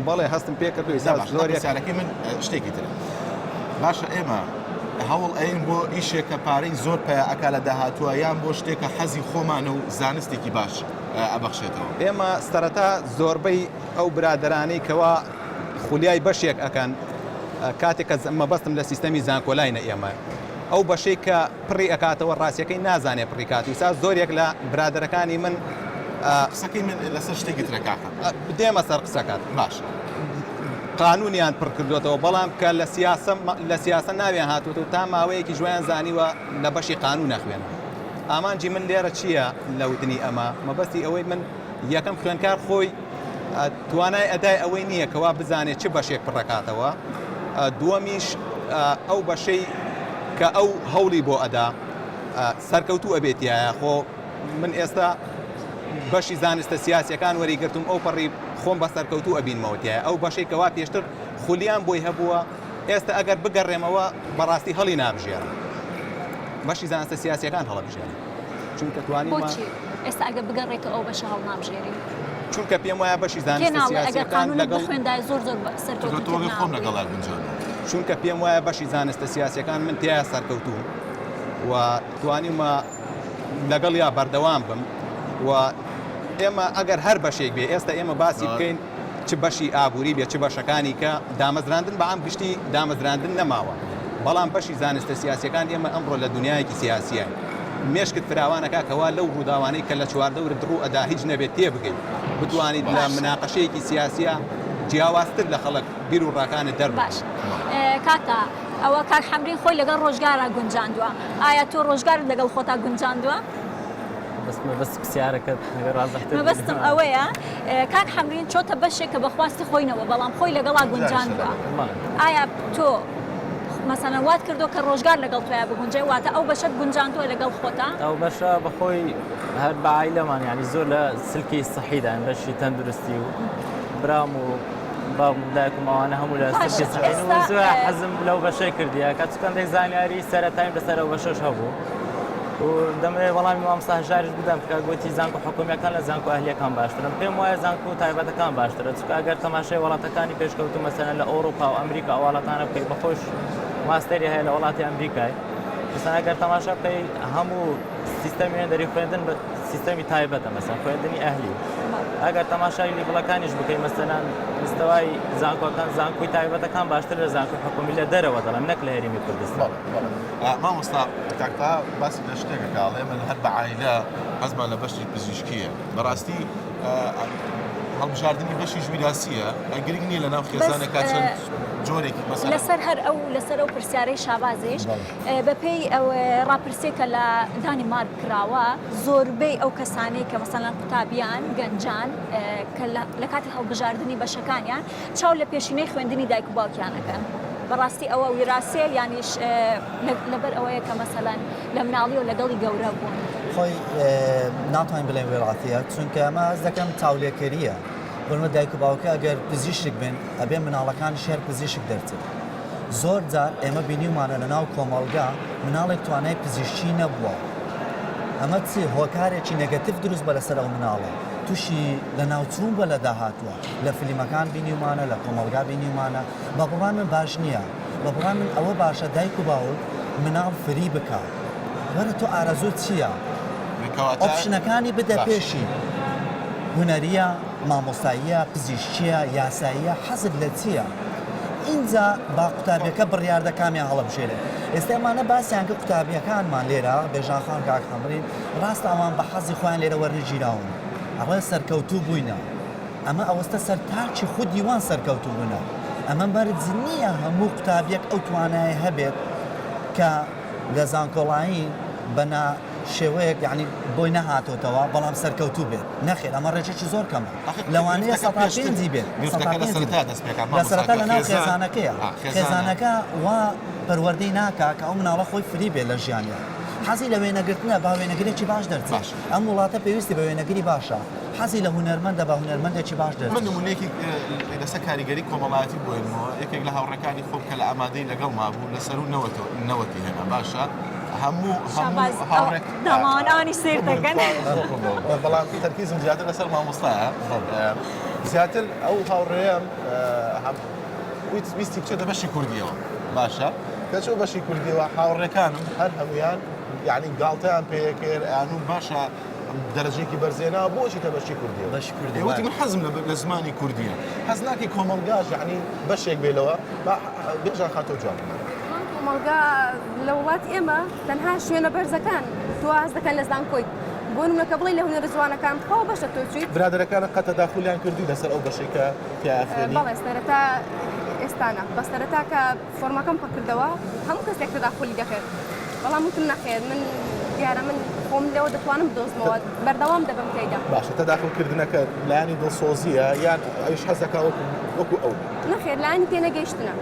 بەڵێ هەستم پێ کردو ئێستا زۆر پرسیارەکەی من شتێکی ترە باشە ئێمە هەوڵ ئەین بۆ ئیشێک کە پارەی زۆر پیا ئەکا لە داهاتووە یان بۆ شتێکە حەزی خۆمانە و زانستێکی باش ئەبەخشێتەوە ئێمە سەرەتا زۆربەی ئەو برادەرانەی کەوا خولیای بەشێک ئەکەن کاتێک کە مەبەستم لە سیستەمی زانکۆلاینە ئێمە ئەو بەشەی کە پڕی ئەکاتەوە ڕاستیەکەی نازانێ پڕی کات ئیسا زۆرێک لە برادەرەکانی من قسەکەی من لەسەر شتێکی ترە کاکە دێمە سەر قسەکات باش قانونیان پڕ کردوێتەوە بەڵام کە لە سیاسە لە سیاسە ناویان هاتووەتەوە تا ماوەیەکی ژویان زانیوە لە بەشی قانون نەخوێن ئامانجی من لێرە چییە لە وتنی ئەمە مەبەستی ئەوەی من یەکەم خوێنکار خۆی توانای ئەدای ئەوەی نییە کەوا بزانێت چ بەشێک پڕەکاتەوە دووەمیش ئەو بەشەی کە ئەو هەوڵی بۆ ئەدا سەرکەوتوو ئەبێت تایە خۆ من ئێستا بەشی زانستە سیاسەکان وەریگرتم ئەو پەڕی خۆم بە سەرکەوتوو ئەبینمەوە تایە ئەو بەشەی کەوا پێشتر خولیان بۆی هەبووە ئێستا ئەگەر بگەڕێمەوە بەڕاستی هەڵی نابژێرم بەشی زانستە سیاسەکان هەڵەبژێرم چونکە توانیمە بۆچی ئێستا ئەگەر بگەڕێیتەوە ئەو بەشە هەڵنابژێری؟ چونکە پێم وایە بەشی زانستە سیاسیەکان لەگەڵ خوێندای زۆر زۆر سەرکەوتوو خۆم لەگەڵا گونجاندووە. چونکە پێم وایە بەشی زانستە سیاسیەکان من تیایا سەرکەوتووم و توانیومە لەگەڵیا بەردەوام بم و ئێمە ئەگەر هەر بەشێک بێ ئێستا ئێمە باسی بکەین چ بەشی ئابووری بێ چ بەشەکانی کە دامەزراندن بە عام گشتی دامەزراندن نەماوە بەڵام بەشی زانستە سیاسیەکان ئێمە ئەمڕۆ لە دنیایەکی سیاسیین مێشکت فراوان ئەکا کەوا لەو ڕووداوانەی کە لە چواردەورت ڕوو ئەدا هیچ نەبێت تێبگەیت بتوانیت لە مناقەشەیەکی سیاسیا جیاوازتر لە خەڵک بیر و ڕاکانت دەربڕیت. باش کاک تاها ئەوە کاک حەمرین خۆی لەگەڵ ڕۆژگارا گونجاندووە ئایا تۆ ڕۆژگارت لەگەڵ خۆتا گونجاندووە؟ بەس مەبەست پرسیارەکەت ئەگەر وازحتر بێت. مەبەستم ئەوەیە کاک حەمرین چۆتە بەشێک کە بە خواستی خۆی نەبووە بەڵام خۆی لەگەڵا گونجاندووە ئایا تۆ مەسەلەن وات کردووە کە ڕۆژگار لەگەڵ تۆیا بگونجێ واتە ئەو بەشەت گونجاندووە لەگەڵ خۆتا؟ ئەو بەشە بەخۆی هەر بە عایلەمان یانی زۆر لە سلکی سەحیدان بەشی تەندروستی و برام و باوکم و دایکم ئەوانە هەموو لە سلکی سەحین و زۆر حەزم لەو بەشەی کردیە کە چکەندێک زانیاری سەرەتایم لەسەر ئەو بەشەش هەبوو. و دەمەوێت وەڵامی مامۆستا هەژاریش بدەم کە گوتی زانکۆ حکومیەکان لە زانکۆ ئەهلیەکان باشترن پێم وایە زانکۆ تایبەتەکان باشترە چونکە ئەگەر تەماشای وڵاتەکانی پێشکەوتوو مەسەلەن لە ئەوروپا و ئەمریکا ئەو وڵاتانە بکەیت بەخۆش ماستەری هەیە لە وڵاتی ئەمریکای مەسەلەن ئەگەر تەماشا بکەیت هەموو سیستەمی هێندەری خوێندن بە سیستەمی تایبەتە مەسەلەن خوێندنی ئەهلی ئەگەر تەماشای لیڤڵەکانیش بکەی مەسەلەن مستەوای زانکۆکان زانکۆی تایبەتەکان باشتر لە زانکۆی حکومی لە دەرەوە دەڵێم نەک لە هەرێمی کوردستان. مامۆستا کاک تەها باسی لە شتێک ئەکا ئەڵێ من هەر بە عایلە حەزمان لە بەشی پزیشکییە بەڕاستی هەڵبژاردنی بەشی ژویراسیە گرنگ نییە لە ناو خێزانێکا چەند جۆرێکی مەسەلەن لەسەر هەر ئەو لەسەر ئەو پرسیارەی شابازیش بەپێی ئەو ڕاپرسیە کە لە دانیمارک کراوە زۆربەی ئەو کەسانەی کە مەسەلەن قوتابیان گەنجان کە لە کاتی هەڵبژاردنی بەشەکانیان چاو لە پێشینەی خوێندنی دایک و باوکیان ئەکەن بەڕاستی ئەوە ویراسیە یانیش لەبەر ئەوەیە کە مەسەلەن لە مناڵیەوە لەگەڵی گەورە بوون. خۆی ناتوانین بڵێین وێراتیە چونکە ئەمە هەست دەکەم چاولێکەریە بۆ نمونە دایک و باوکە ئەگەر پزیشک بن ئەبێ مناڵەکانیش هەر پزیشک دەرچن زۆر جار ئێمە بینیومانە لە ناو کۆمەڵگا مناڵێک توانای پزیشکی نەبووە ئەمە چ هۆکارێکی negative دروست بە لەسەر ئەو مناڵە تووشی لەناوچوون بە لە داهاتووە لە فلیمەکان بینیومانە لە کۆمەڵگا بینیومانە بە بڕوای من باش نییە بە بڕوای من ئەوە باشە دایک و باوک مناڵ فری بکا وەرە تۆ ئارەزووت چییە option ەکانی بدە پێشی هونەریە مامۆستاییە پزیشکیە یاساییە حەزت لە چییە ئینجا با قوتابیەکە بڕیاردە کامیان هەڵبژێرێ ئێستا ئەمانە باسیان کرد قوتابیەکانمان لێرە بێژان خان کاک حەمرین ڕاستە ئەوان بە حەزی خۆیان لێرە وەرنەگیراون ئەڵێ سەرکەوتوو بووینە ئەمە ئەوەستە سەر تاکی خودی وان سەرکەوتوو بوونە. ئەمە مەرج نییە هەموو قوتابیەک ئەو توانایە هەبێت کە لە زانکۆڵاین بە نا شێوەیەک یانی بۆی نەهاتۆتەوە بەڵام سەرکەوتوو بێت. نەخێر ئەمە ڕێژەکی زۆر کەمە. لەوانەیە سەتا پێنجی بێت. سەتا پێنجی بێت. لە سەرەتا لە ناو خێزانەکەیە. خێزانەکە وا پەروەردەی ناکا کە ئەو مناڵە خۆی فری بێت لە ژیانیا. حەزی لە وێنەگرتنە با وێنەگرێکی باش دەرچێت. ئەم وڵاتە پێویستی بە وێنەگری باشە. حەزی لە هونەرمەندە با هونەرمەندێکی باش من دەرچێت. نمونەیەکی لەسەر کاریگەری کۆمەڵایەتی بۆێنمەوە یەکێک لە هاوڕێکانی خۆم کە لە ئامادەی لەگەڵ مابوو لە سەروو نەوەتی هێنا باشە هەموو هەموو شاباز هاوڕێک داماوان ئەوانی سەیر دەکەن. بەڵام تەرکیزم زیاتر لەسەر مامۆستایە زیاتر ئەو هاوڕێیەم ویستی بچێتە بەشی کوردیەوە باشە کە چوو بەشی کوردیەوە هاوڕێکانم هەر هەمویان یعنی گاڵتەیان پێکرد ئەیان باشە دەرەجەیەکی بەرز هێناوە بۆ چیتە بەشی کوردیەوە؟ بەشی کوردی وتی من حەزم لە زمانی کوردیە حەز ناکەی کۆمەڵگاش یعنی بەشێک بێ لەوە با بێژان خاتۆ جواب بدەن. کۆمەڵگا لە وڵاتی ئێمە تەنها شوێنە بەرزەکان تۆ حەز دەکەن لە زانکۆی بۆ نمونە کە بڵێی لە هونەرە جوانەکان تخوا بەشە تۆ چیت؟ برادەرەکانت قەت تەداخولیان کردووی لەسەر ئەو بەشەی کە تیا ئەخوێنی؟ بەڵێ سەرەتا ئێستا نا بەس سەرەتا کە فۆرمەکەم پڕ کردەوە هەموو کەسێک تەداخولی دەکرد بەڵام وتم نەخێر من دیارە من خۆم لەوە دەتوانم بدۆزمەوە بەردەوام دەبم تێیدا. باشە تەداخول کردنەکە لایەنی دڵسۆزییە یان ئەویش حەز دەکا وەکو وەکو ئەو بێ؟ نەخێر لایەنی تێنەگەیشتنە.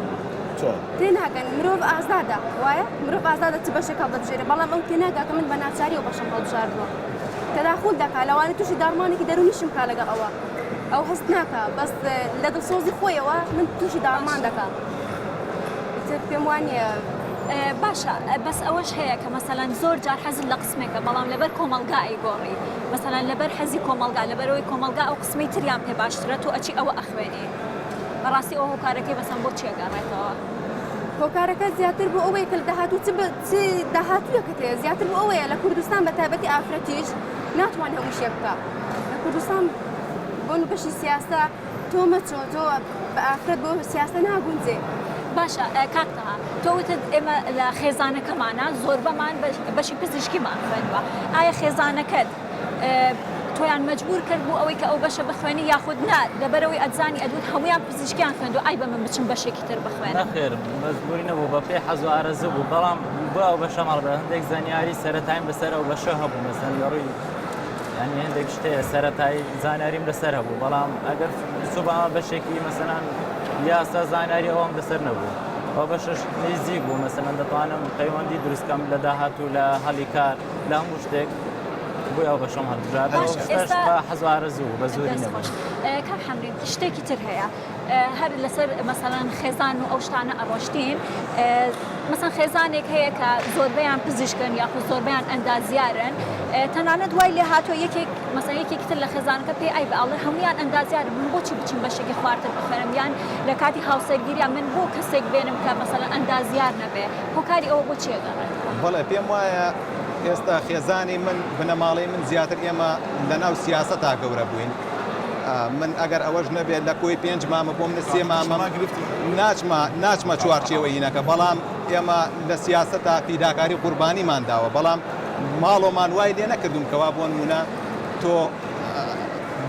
چۆن؟ تێناگەن مرۆڤ ئازادە وایە مرۆڤ ئازادە چ بەشێک هەڵدەبژێرێ بەڵام ئەو تێناگا کە من بە ناچاری ئەو بەشەم هەڵبژاردووە تەداخول دەکا لەوانەیە تووشی داڕمانێکی دەروونیشم کا لەگەڵ ئەوە ئەو هەست ناکا بەس لە دڵسۆزی خۆیەوە من تووشی داڕمان دەکا. ئیتر پێم وانیە. باشە بەس ئەوەش هەیە کە مەسەلەن زۆر جار حەزت لە قسمێکە بەڵام لەبەر کۆمەڵگا ئەیگۆڕی مەسەلەن لەبەر حەزی کۆمەڵگا لەبەرئەوەی کۆمەڵگا ئەو قسمەی تریان پێ باشترە تۆ ئەچی ئەوە ئەخوێنی بەڕاستی ئەوە هۆکارەکەی مەسەلەن بۆ چی ئەگەڕێتەوە؟ هۆکارەکە زیاتر بۆ ئەوەیە کە لە داهاتوو چ چ داهاتوویەکت هەیە زیاتر بۆ ئەوەیە لە کوردستان بە تایبەتی ئافرەتیش ناتوانێت هەموو شتێک بکا لە کوردستان بۆ بەشی سیاسە تۆ مەچۆ تۆ بە ئافرەت بۆ سیاسە ناگونجێ. باشە کاک تەها تۆ وتت ئێمە لە خێزانەکەمانا زۆربەمان بەشی پزیشکیمان خوێندوە ئایا خێزانەکەت تۆیان مەجبور کرد بۆ ئەوەی کە ئەو بەشە بخوێنی یاخود نا لەبەرەوەی ئەتزانی ئەدوت هەمویان پزیشکیان خوێندوە ئای بە من بچم بەشێکی تر بخوێنم؟ نەخێر مەجبوری نەبوو بە پێی حەز و ئارەزوو بوو بەڵام بۆ ئەو بەشەم هەڵبژارد هەندێک زانیاری سەرەتایم لەسەر ئەو بەشە هەبوو مەسەلەن لە ڕووی یانی هەندێک شت هەیە سەرەتایی زانیاریم لەسەر هەبوو بەڵام ئەگەر بچووبامە بەشێکی مەسەلەن یاسا زانیاری ئەوەم لەسەر نەبوو ئەو بەشەش نزیک بوو مەسەلەن دەتوانم پەیوەندی دروست کەم لە داهاتوو لە هەلی کار لە هەموو شتێک بۆی ئەو بەشەم هەڵبژارد باش ئەو شتەش ئێستا بە حەز و ئارەزوو بوو بە زۆری دەست نەبوو. خۆش کاک حەمرین شتێکی تر هەیە. هەر لەسەر مەسەلەن خێزان و ئەو شتانە ئەڕۆشتین مەسەن خێزانێک هەیە کە زۆربەیان پزیشکن یاخود زۆربەیان ئەندازیارن تەنانەت وای لێ هاتووە یەکێک مەسەن یەکێکی تر لە خێزانەکە پێی ئای بە ئەڵێ هەمویان ئەندازیارن من بۆچی بچم بەشێکی خوارتر بخوێنم یان لە کاتی هاوسەرگیریان من بۆ کەسێک بێنم کە مەسەلەن ئەندازیار نەبێ هۆکاری ئەوە بۆ چی ئەگەڕێتەوە؟ بەڵێ پێم وایە ئێستا خێزانی من بنەماڵەی من زیاتر ئێمە لەناو سیاسەتا گەورە بووین من ئەگەر ئەوەش نەبێت لە کۆی پێنج مامە بۆ منە سێ مامەم ناچمە ناچمە چوارچێوەی هینەکە بەڵام ئێمە لە سیاسەتا فیداکاری قوربانیمان داوە بەڵام ماڵۆمان وای لێ نەکردوم کەوا بۆ نمونە تۆ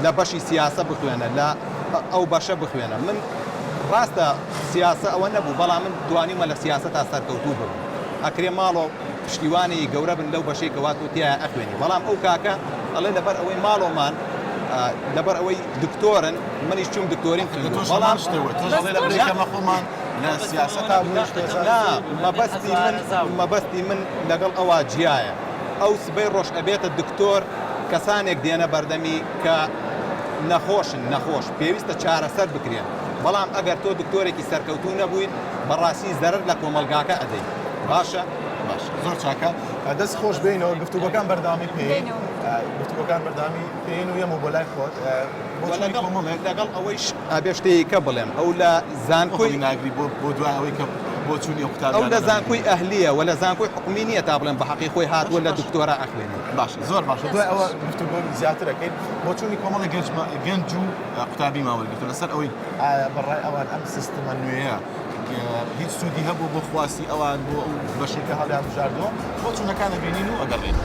لە بەشی سیاسە بخوێنە لە ئەو بەشە بخوێنە من ڕاستە سیاسە ئەوە نەبوو بەڵام من توانیومە لە سیاسەتا سەرکەوتوو بم ئەکرێ ماڵۆ پشتیوانی گەورە بن لەو بەشەی کەوا تۆ تیایا ئەخوێنی بەڵام ئەو کاکە ئەڵێ لەبەر ئەوەی ماڵۆمان لەبەر ئەوەی دکتۆرن منیش چوم دکتۆریم خوێندووە بەڵام لە سیاسەتا نا مەبەستی من مەبەستی من لەگەڵ ئەوە جیایە ئەو سبەی ڕۆژ ئەبێتە دکتۆر کەسانێک دێنە بەردەمی کە نەخۆشن نەخۆش پێویستە چارەسەر بکرێن بەڵام ئەگەر تۆ دکتۆرێکی سەرکەوتوو نەبوویت بەڕاستی زەرەر لە کۆمەڵگاکە ئەدەی باشە باشە زۆر چاکە دەست خۆش بینەوە گفتوگۆکان بەردەوامی پێ گفتوگۆکان بەردەوامی پێین و یەمە بۆ لای خۆت لەگەڵ ئەوەیش ئەبێ شتێکە بڵێم ئەو لە زانکۆی ناگری بۆ بۆ دوای ئەوەی کە بۆچوونی ئەو قوتابیانە ئەو لە زانکۆی ئەهلییە و لە زانکۆی حکومی نییە تا بڵێم بە حەقی خۆی هاتووە لە دکتۆرا ئەخوێنێ. باشە زۆر باشە دوای ئەوە گفتوگۆ زیاتر ئەکەین بۆچوونی کۆمەڵێک گەنج گەنج و قوتابیمان وەرگرتووە لەسەر ئەوەی ئایا بەڕای ئەوان ئەم سیستمە نوێیە هیچ سوودی هەبوو بۆ خواستی ئەوان بۆ ئەو بەشەی کە هەڵیان بژاردووە بۆچوونەکان ئەبینین و ئەگەڕێین.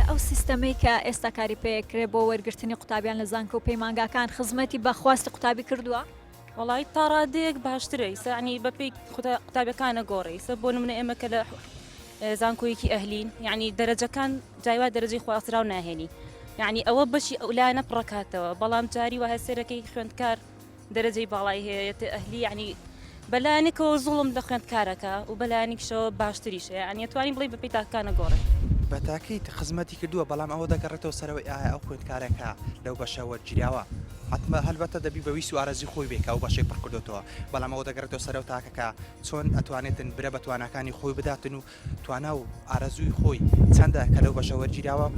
ئەو سیستەمەی کە ئێستا کاری پێکرێ بۆ وەرگرتنی قوتابیان لە زانکۆ و پەیمانگاکان خزمەتی بە خواستی قوتابی کردووە؟ وەڵایی تا ڕادەیەک باشترە ئیسە یعنی بەپێی قوتابیەکانە گۆڕێ ئیسە بۆ نمونە ئێمە کە لە زانکۆیەکی ئەهلین یعنی دەرەجەکان جای وا دەرەجەی خواستراو ناهێنی یعنی ئەوە بەشی ئەو لایەنە پڕەکاتەوە بەڵام جاری وایە سەرەکەی خوێندکار دەرەجەی باڵای هەیە یەتە ئەهلی یعنی بەلایەنێکەوە زوڵم لە خوێندکارەکە و بەلایەنێکیشەوە باشتریشە یعنی ئەتوانین بڵێین بەپێی تاکەکانە گۆڕێ. بە تاکید خزمەتی کردووە بەڵام ئەوە دەگەڕێتەوە سەرەوەی ئایا ئەو خوێندکارە کە لەو بەشە وەرگیراوە حەتمە هەلبەتە دەبی بە ویست و ئارەزوی خۆی بێ کە ئەو بەشەی پڕ کردۆتەوە بەڵام ئەوە دەگەڕێتەوە سەرەو تاکە کە چۆن ئەتوانێتن برە بە تواناکانی خۆی بداتن و توانا و ئارەزووی خۆی چەندە کە لەو بەشە وەرگیراوە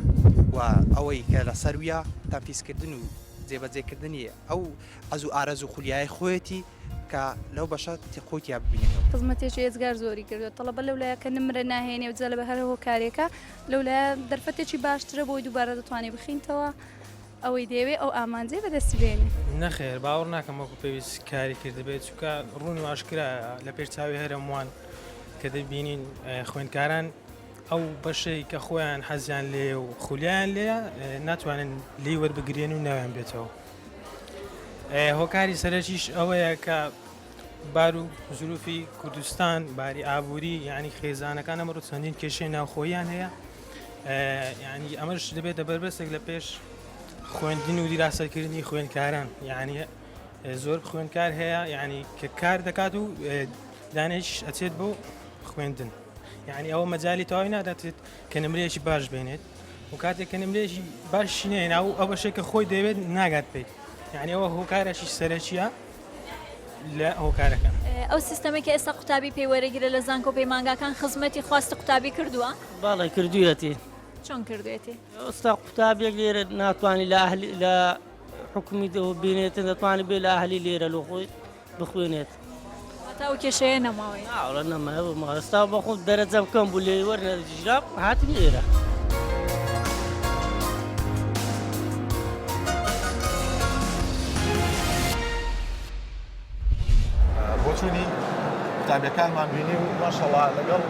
و ئەوەی کە لە سەرویە تەنفیزکردن و جێبەجێکردنی ئەو حەز و ئارەزوو خولیایەی خۆیەتی کە لەو بەشە خۆی تیا ببینێتەوە. خزمەتێکی ئێجگار زۆری کردوە تەڵەبە لەو لایە کە نمرە ناهێنێ و جا لەبەر هەر هۆکارێکە لەو لایە دەرفەتێکی باشترە بۆی دووبارە دەتوانێ بخینتەوە ئەوەی دەیەوێ ئەو ئامانجەی بەدەستی بێنێ. نەخێر باوەڕ ناکەم وەکو پێویست کاری کردبێت چونکە ڕوون و ئاشکرایە لە پێش چاوی هەرەمووان کە دەبینین خوێندکاران ئەو بەشەی کە خۆیان حەزیان لێ و خولیان لێیە ناتوانن لێی وەربگرێن و ناویان بێتەوە هۆکاری سەرەکیش ئەوەیە کە بار و زروفی کوردستان باری ئابووری یعنی خێزانەکان ئەمڕۆ چەندین کێشەی ناوخۆیان هەیە یعنی ئەمەش دەبێتە بەربەستێک لە پێش خوێندن و دیراسەکردنی خوێندکاران یعنی زۆر خوێندکار هەیە یعنی کە کار دەکات و دانێش ئەچێت بۆ خوێندن یعنی ئەوە مەجای تەواوی ناداتێت کە نمرەیەکی باش بێنێت و کاتێک کە نمرەیەکی باشی نێنا و ئەو بەشێک کە خۆی دەوێت ناگات پێی یعنی ئەوە هۆکارێکی سەرەکیە لە هۆکارەکان. ئەو سیستەمەی کە ئێستا قوتابی پێی وەرەگیرێت لە زانکۆ و پەیمانگاکان خزمەتی خواستی قوتابی کردووە؟ بەڵێ کردوویەتی. چۆن کردوویەتی؟ ئێستا قوتابیەک لێرە ناتوانانی لە ئەهلی لە حکومی بینێتن دەتوانێت بێ لە ئەهلی لێرە لۆ خۆی بخوێنێت. واتا ئەو کێشەیە نەماوە. ناوەڵا نەمایە ئێستا بە خۆم دەرەجەم کەم بوو لێی وەرنەگیرام هاتم ئێرە. بۆچوونی قوتابیەکانمان بینی و ماشەڵا لەگەڵ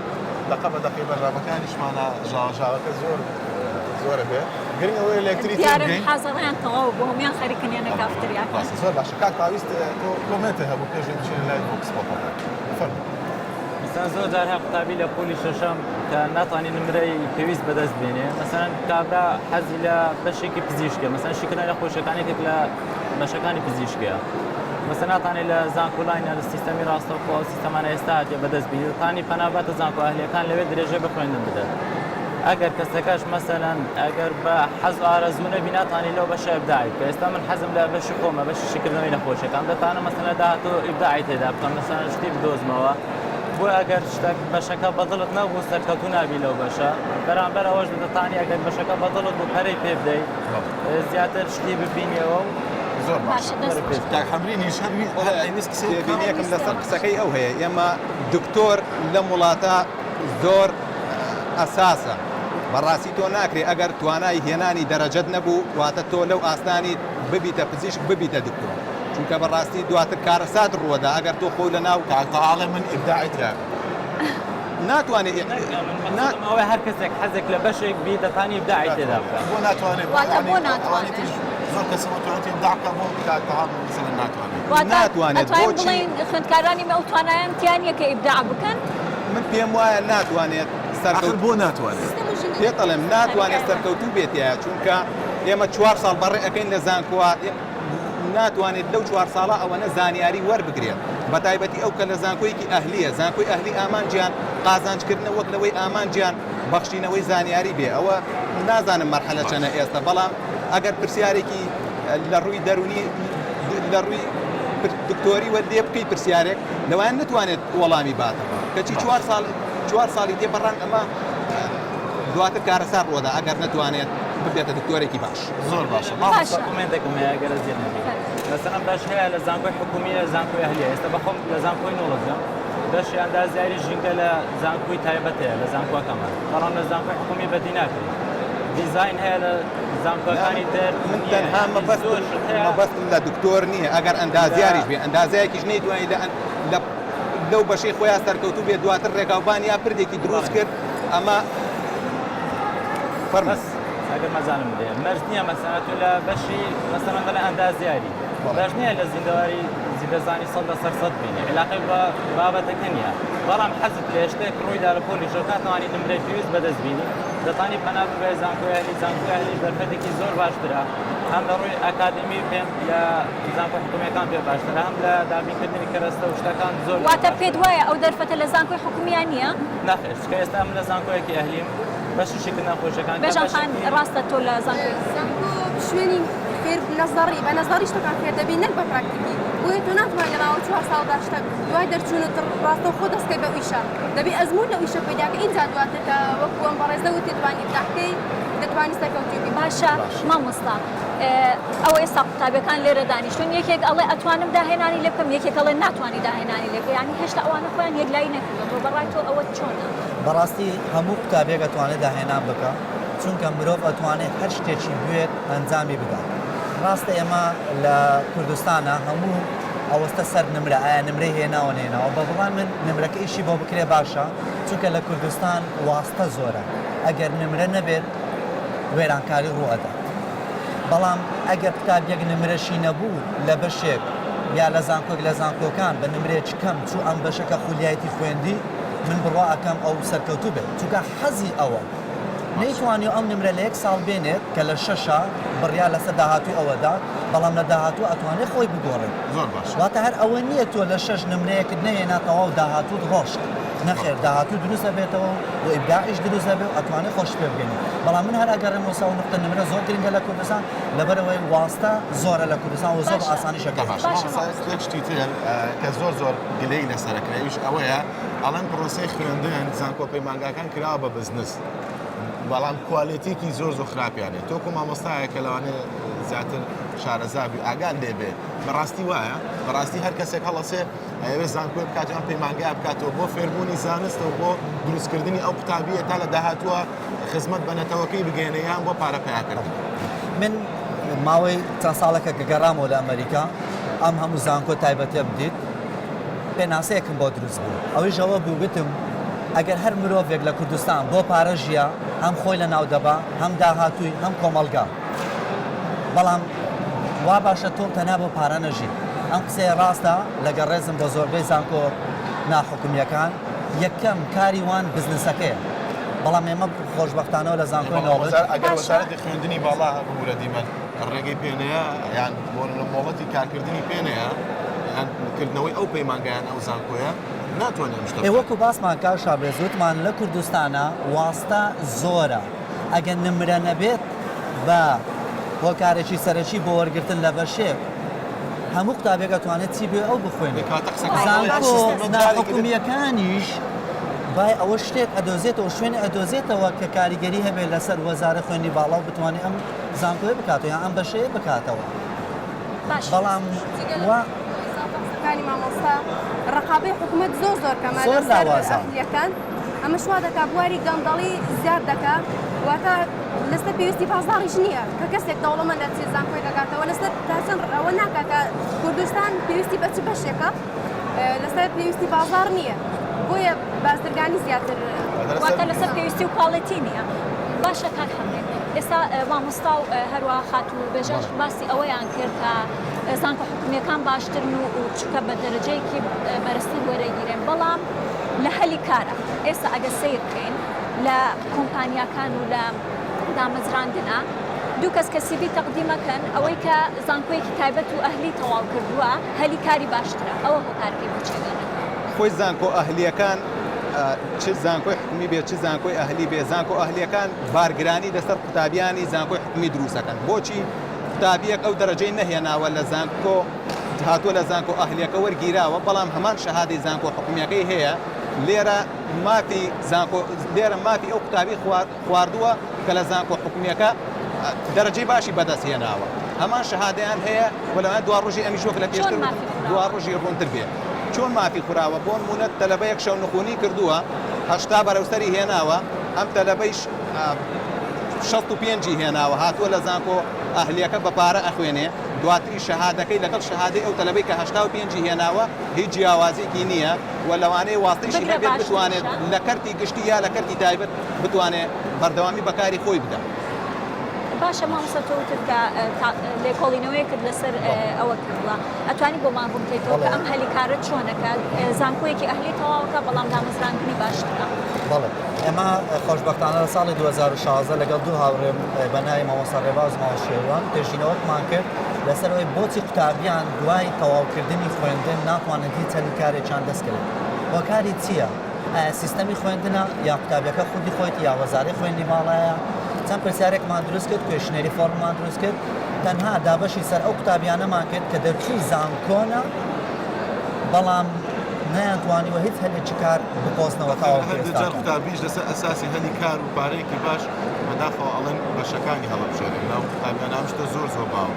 دەقە بە دەقەی بەرنامەکانیشمانە ژاوەژاوەکە زۆر زۆرە بێ گرنگ ئەوەیە لە یەکتری دیارە تێبگەین. حازەڕیان تەواو بوو هەموویان خەریکن یەنە کافتریاکان. ڕاستە زۆر باشە کاک تاویست تۆ comment ت هەبوو پێش ئەوەی بچینە لای vox pop ەکە فەرموو. مەسەلەن زۆر جار هەیە قوتابی لە پۆلی شەشەم کە ناتوانێت نمرەی پێویست بەدەست بێنێ مەسەلەن کابرا حەزی لە بەشێکی پزیشکە مەسەلەن شیکردنەوەی نەخۆشیەکان یەکێک لە بەشەکانی پزیشکیە مەسەلەن ناتوانێت لە زانکۆلاین یا لە سیستەمی ڕاستەوخۆ ئەو سیستەمانە ئێستا هاتیە بەدەست بێنێ دەتوانێت پەنا باتە زانکۆ ئەهلیەکان لەوێ درێژە بە خوێندن بدات. ئەگەر کەسەکەش مەسەلەن ئەگەر بە حەز و ئارەزوو نەبی ناتوانانی لەو بەشە ئیبداعی بکە ئێستا من حەزم لە بەشی خۆمە بەشی شیکردنەوەی نەخۆشیەکان دەتوانم مەسەلەن لە داهاتوو ئیبداعی تێدا بکەم مەسەلەن شتی بدۆزمەوە بۆ ئەگەر شتەک بەشەکە بەدڵت نەبوو سەرکەوتوو نابی لەو بەشە بەرامبەر ئەوەش دەتانی ئەگەر بەشەکە بەدڵت بوو پەرەی پێ بدەی زیاتر شتی ببینیەوە و زۆر باشە کاک حەمرینیش هەر ئەیویست قسەی بکا. تێبینیەکم لەسەر قسەکەی ئەو هەیە ئێمە دکتۆر لەم وڵاتە زۆر ئەساسە بەڕاستی تۆ ناکرێ ئەگەر توانای هێنانی دەرەجەت نەبوو واتە تۆ لەو ئاستانیت ببیتە پزیشک ببیتە دکتۆر چونکە بەڕاستی دواتر کارەسات ڕووەدا ئەگەر تۆ خۆو لەناو کاک تەها ئەڵێ من ئیبداعی تیابێ. ناتوانێ نا ئەوەی هەر کەسێک حەزێک لە بەشێک بی دەتانی ئیبداعی تێدا بکا. بۆ ناتوانێ واتە بۆ ئەوانی ناتوانێ؟ تریش زۆر کەس ئەتوانێت ئیبداع بکا بۆ کاک تەها مەسەلەن ناتوانێ. واتە ناتوانێت ئەتوانین بۆچی؟ بڵێین خوێندکارانی مە ئەو توانایان تیا نییە کە ئیبداع بکەن؟ من پێم وایە ناتوانێت ئاخر بۆ ناتوانێت؟ پێت ئەڵێم ناتوانێت سەرکەوتوو بێت تیایا چونکە ئێمە چوار ساڵ بەڕێ ئەکەین لە زانکۆوە ناتوانێت لەو چوار ساڵە ئەوەنە زانیاری وەربگرێت بەتایبەتی ئەو کە لە زانکۆیەکی ئەهلیە زانکۆی ئەهلی ئامانجیان قازانجکردنە وەک لەوەی ئامانجیان بەخشینەوەی زانیاری بێ ئەوە نازانم مەرحەلە چەنە ئێستا بەڵام ئەگەر پرسیارێکی لە ڕووی دەرونی لە ڕووی دکتۆری وە لێ بکەی پرسیارێک لەوان نتوانێت وەڵامی باتەوە کەچی چوار ساڵ چوار ساڵی تێپەڕان ئەمە دواتر کارەسات ڕووەدا ئەگەر نەتوانێت ببێتە دکتۆرێکی باش. زۆر باشە مامۆستا کۆمێنتێکم هەیە ئەگەر ئەزیەت نەبی مەسەلەن بەش هەیە لە زانکۆی حکومی لە زانکۆی ئەهلیە ئێستا بەخۆم لە زانکۆی نۆڵجم بەشی ئەندازیاری ژینگە لە زانکۆی تایبەت هەیە لە زانکۆکەمان بەڵام لە زانکۆی حکومی بەدی ناکرێت دیزاین هەیە لە زانکۆکانی تر من تەنها مەبەستم لە دکتۆر نییە ئەگەر ئەندازیاریش بێ ئەندازیارێکیش نەیتوانی لە لە لەو بەشەی خۆیان سەرکەوتوو بێت دواتر ڕێگاوبان یا پردێکی دروست کرد ئەمە فەرموو. بەس ئەگەر مەجالم بدەیە مەرج نییە مەسەلەن تۆ لە بەشی مەسەلەن دەڵێ ئەندازیاری مەرج نییە لە زیندەواری زیندەزانی سەد لەسەر سەد بینی عیلاقەی بە بابەتەکە نییە بەڵام حەزت لێ شتێک ڕوویدا لە پۆلی شەو ناتوانی نمرەی پێویست بەدەست بینی دەتوانی پەنا ببەیە زانکۆی ئەهلی زانکۆی ئەهلیش دەرفەتێکی زۆر باشترە هەم لە ڕووی ئەکادیمی پێم لە زانکۆ حکومیەکان پێ باشترە هەم لە دابینکردنی کەرەستە و شتەکان زۆر واتە پێت وایە ئەو دەرفەتە لە زانکۆی حکومییا نییە؟ نەخێر چونکە ئێستا من لە زانکۆیەکی ئەهلیم بەشی شیکردنە نەخۆشیەکان کە بێژان خان بەشێکی ڕاستە تۆ لە زانکۆی زانکۆ شوێنی فێر نەزەڕی بە نەزەڕی شتەکان فێر دەبی نەک بە پراکتیکی بۆیە تۆ ناتوانانی لە ماوەی چوار ساڵدا شتەک دوای دەرچوونت ڕاستەوخۆ دەست کەی بەو ئیشە دەبی ئەزموون لەو ئیشە پەیدا کەی ئینجا دواتر کە وەکو ئەم بەڕێزە وتی دەتوانی ئیبداع بکەی دەتوانی سەرکەوتوو بی. باشە مامۆستا ئەوە ئێستا قوتابیەکان لێرە دانیشتون یەکێک ئەڵێ ئەتوانم داهێنانی لێ بکەم یەکێک ئەڵێ ناتوانی داهێنانی لێ بکەی یانی هێشتا ئەوانە خۆیان یەکلایی نەکردۆتەوە بەڕای تۆ ئەوە چۆنە؟ بەڕاستی هەموو قوتابیەک ئەتوانێت داهێنان بکا چونکە مرۆڤ ئەتوانێت هەر شتێکی بوێت ئەنجامی بدات ڕاستە ئێمە لە کوردستانە هەموو ئەوەستە سەر نمرە ئایا نمرەی هێناوە نێناوە بە بڕوای من نمرەکە ئیشی بۆ بکرێ باشە چونکە لە کوردستان واستە زۆرە ئەگەر نمرە نەبێت وێرانکاری ڕووئەدات بەڵام ئەگەر قوتابیەک نمرەشی نەبوو لە بەشێک یا لە زانکۆک لە زانکۆکان بە نمرێکی کەم چوو ئەم بەشە کە خولیایەتی خوێندی من بڕوا ئەکەم ئەو سەرکەوتوو بێت چونکە حەزی ئەوە نەیتوانی ئەم نمرە لە یەک ساڵ بێنێت کە لە شەشە بڕیار لەسەر داهاتووی ئەوەدا بەڵام لە داهاتوو ئەتوانێت خۆی بگۆڕێت زۆر باش واتە هەر ئەوە نییە تۆ لە شەش نمرەیەکت نەهێنا تەواو داهاتووت ڕۆشت نەخێر داهاتوو دروست ئەبێتەوە و ئیبداعیش دروست ئەبێ و ئەتوانێ خۆشت پێ بگەنی بەڵام من هەر ئەگەڕێمەوە سەر ئەو نوقتە نمرە زۆر گرنگە لە کوردستان لەبەرئەوەی واستە زۆرە لە کوردستان و زۆر بە باشە ئاسانیش ئەکەوێت. باشە باشە مامۆستا مامۆستا. یەک شتی تر کە زۆر زۆر گلەیی لەسەر ئەکرێ ئەویش ئەوەیە ئەڵێن پرۆسەی خوێندن زانکۆ پەیمانگاکان کراوە بە بزنس بەڵام کوالێتیکی زۆر زۆر خراپیان هەیە تۆ وەکو مامۆستایەک کە لەوانەیە زیاتر شارەزا بی ئاگات لێ بێ بەڕاستی وایە بەڕاستی هەر کەسێک هەڵەسێ ئەیەوێت زانکۆی بکات یان پەیمانگای بکاتەوە بۆ فێربوونی زانستە و بۆ دروستکردنی ئەو قوتابییە تا لە داهاتووە خزمەت بە نەتەوەکەی بگەیەنێ یان بۆ پارە پەیاکردن. من ماوەی چەند ساڵێکە کە گەڕامەوە لە ئەمەریکا ئەم هەموو زانکۆ تایبەتیە بدیت پێناسەیەکم بۆ دروست بوو ئەویش ئەوە بوو گوتم ئەگەر هەر مرۆڤێک لە کوردستان بۆ پارە ژیا هەم خۆی لە ناو دەبا هەم داهاتووی هەم کۆمەڵگا بەڵام وا باشە تۆ تەنها بۆ پارە نەژی. ئەم قسەیە ڕاستە لەگەڵ ڕێزم بۆ زۆربەی زانکۆ ناحکومیەکان یەکەم کاری وان بزنسەکەیە بەڵام ئێمە خۆشبەختانەوە لە زانکۆی نۆڵج ئەگەر وەزارەتی خوێندنی باڵا ببورە دیمەن ڕێگەی پێ نەیە یان بۆ نمونە مۆڵەتی کارکردنی پێ نەیە. یان کردنەوەی ئەو پەیمانگا یان ئەو زانکۆیە ناتوانێت ئەم شتە ئێ بکات. وەکو باسمان کاک شابێز وتمان لە کوردستانا واستە زۆرە ئەگەر نمرە نەبێت بە هۆکارێکی سەرەکی بۆ وەرگرتن لە بەشێک هەموو قوتابیەک ئەتوانێت چی بوێ ئەو بخوێنێ کەواتە قسەکەت ئەوەیە ئەم زانکۆ سیستەمە جارێکی تر ناحکومیەکانیش بای ئەوە شتێک ئەدۆزێتەوە شوێنێ ئەدۆزێتەوە کە کاریگەری هەبێت لەسەر وەزارە خوێندنی باڵا و بتوانێت ئەم زانکۆیە بکاتەوە یان ئەم بەشەیە بکاتەوە بەڵام وا قسەکانی مامۆستا ڕقابەی حکوومەت زۆر زۆر کەمە زۆر لەسەر لاوازە. ئەهلیەکان ئەمەش وا دەکا بواری گەندەڵی زیاد دەکا واتە لەسەر پێویستی بازاڕیش نییە کە کەسێک دەوڵەمەند دەچێت زانکۆی دەکاتەوە لەسەر تا چەند ئەوە ناکا کە کوردستان پێویستی بە چ بەشێکە لەسەر پێویستی بازاڕ نییە بۆیە بازرگانی زیاتر واتە لەسەر پێویستی و quality نییە. باشە کاک حەمێ ئێستا مامۆستا و هەروەها خاتوو بێژەش باسی ئەوەیان کرد کە زانکۆ حکومییەکان باشترن و چونکە بە دەرەجەیەکی بەرزتر وەرەگیرێن بەڵام لە هەلی کارە ئێستا ئەگەر سەیر بکەین لە کۆمپانیاکان و لە دامەزراندنە دوو کەس کە CV تەقدیمەکەن ئەوەی کە زانکۆیەکی تایبەت و ئەهلی تەواو کردووە هەلی کاری باشترە ئەوە هۆکارەکەی بۆ چیە گەڕێتەوە؟ خۆی زانکۆ ئەهلییەکان چ زانکۆی حکومی بێت چ زانکۆی ئەهلی بێت زانکۆ ئەهلییەکان بارگرانی لەسەر قوتابیانی زانکۆی حکومی دروستەکەن بۆچی قوتابیەک ئەو دەرەجەی نەهێناوە لە زانکۆ هاتووە لە زانکۆ ئەهلیەکە وەرگیراوە بەڵام هەمان شەهادەی زانکۆ حکومیەکەی هەیە لێرە مافی زانکۆ لێرە مافی ئەو قوتابی خواردووە کە لە زانکۆ حکومیەکە دەرەجەی باشی بەدەست هێناوە هەمان شەهادەیان هەیە و لەوانەیە دواڕۆژی ئەمیش وەک لە پێشتر دواڕۆژی ڕوونتر بێ چۆن مافی خوراوە بۆ نموونە تەلەبەیەک شەونخونی کردووە 80 بەرەو سەری هێناوە ئەم تەلەبەیش 65 ی هێناوە هاتووە لە زانکۆ ئەهلیەکە بە پارە ئەخوێنێ دواتری شەهادەکەی لەگەڵ شەهادەی ئەو تەلەبەی کە 85 ی هێناوە هیچ جیاوازیەکی نییە و لەوانەیە واستەیشی بگرە هەبێت بتوانێت باشتریشە. لە کەرتی گشتی یا لە کەرتی تایبەت بتوانێت بەردەوامی بە کاری خۆی بدا. باشە مامۆستا تۆ وتت کە لێکۆڵینەوەیەکت لەسەر ئەوە کردووە ئەتوانی بۆمان ڕوون بکەیتەوە کە ئەم هەلی کارە چۆنە کە زانکۆیەکی ئەهلی تەواوەکە بەڵام دامەزراندنی باشترە؟ بەڵێ ئێمە خۆشبەختانە لە ساڵی 2016 لەگەڵ دوو هاوڕێم بە ناوی مامۆستا ڕێباز و مامۆستا شێروان توێژینەوەکمان کرد لەسەر ئەوەی بۆچی قوتابیان دوای تەواوکردنی خوێندن ناتوانن هیچ هەلی کارێکیان دەستکەوێت هۆکاری چییە؟ ئایا سیستەمی خوێندنە یا قوتابیەکە خودی خۆیەتی یا وەزارەی خوێندنی باڵایە؟ چەند پرسیارێکمان دروست کرد، questionnaire ی form مان دروست کرد، تەنها دابەشی سەر ئەو قوتابیانەمان کرد کە دەرچووی زانکۆنە بەڵام نەیانتوانیوە هیچ هەلێکی کار بقۆزنەوە تاوەکو هەندێک جار ئێستاکە. قوتابیش لەسەر ئەساسی هەلی کار و پارەیەکی باش بەداخەوە ئەڵێن بەشەکانی هەڵەبژێرن ناو قوتابیان ئەم شتە زۆر زۆر باوە.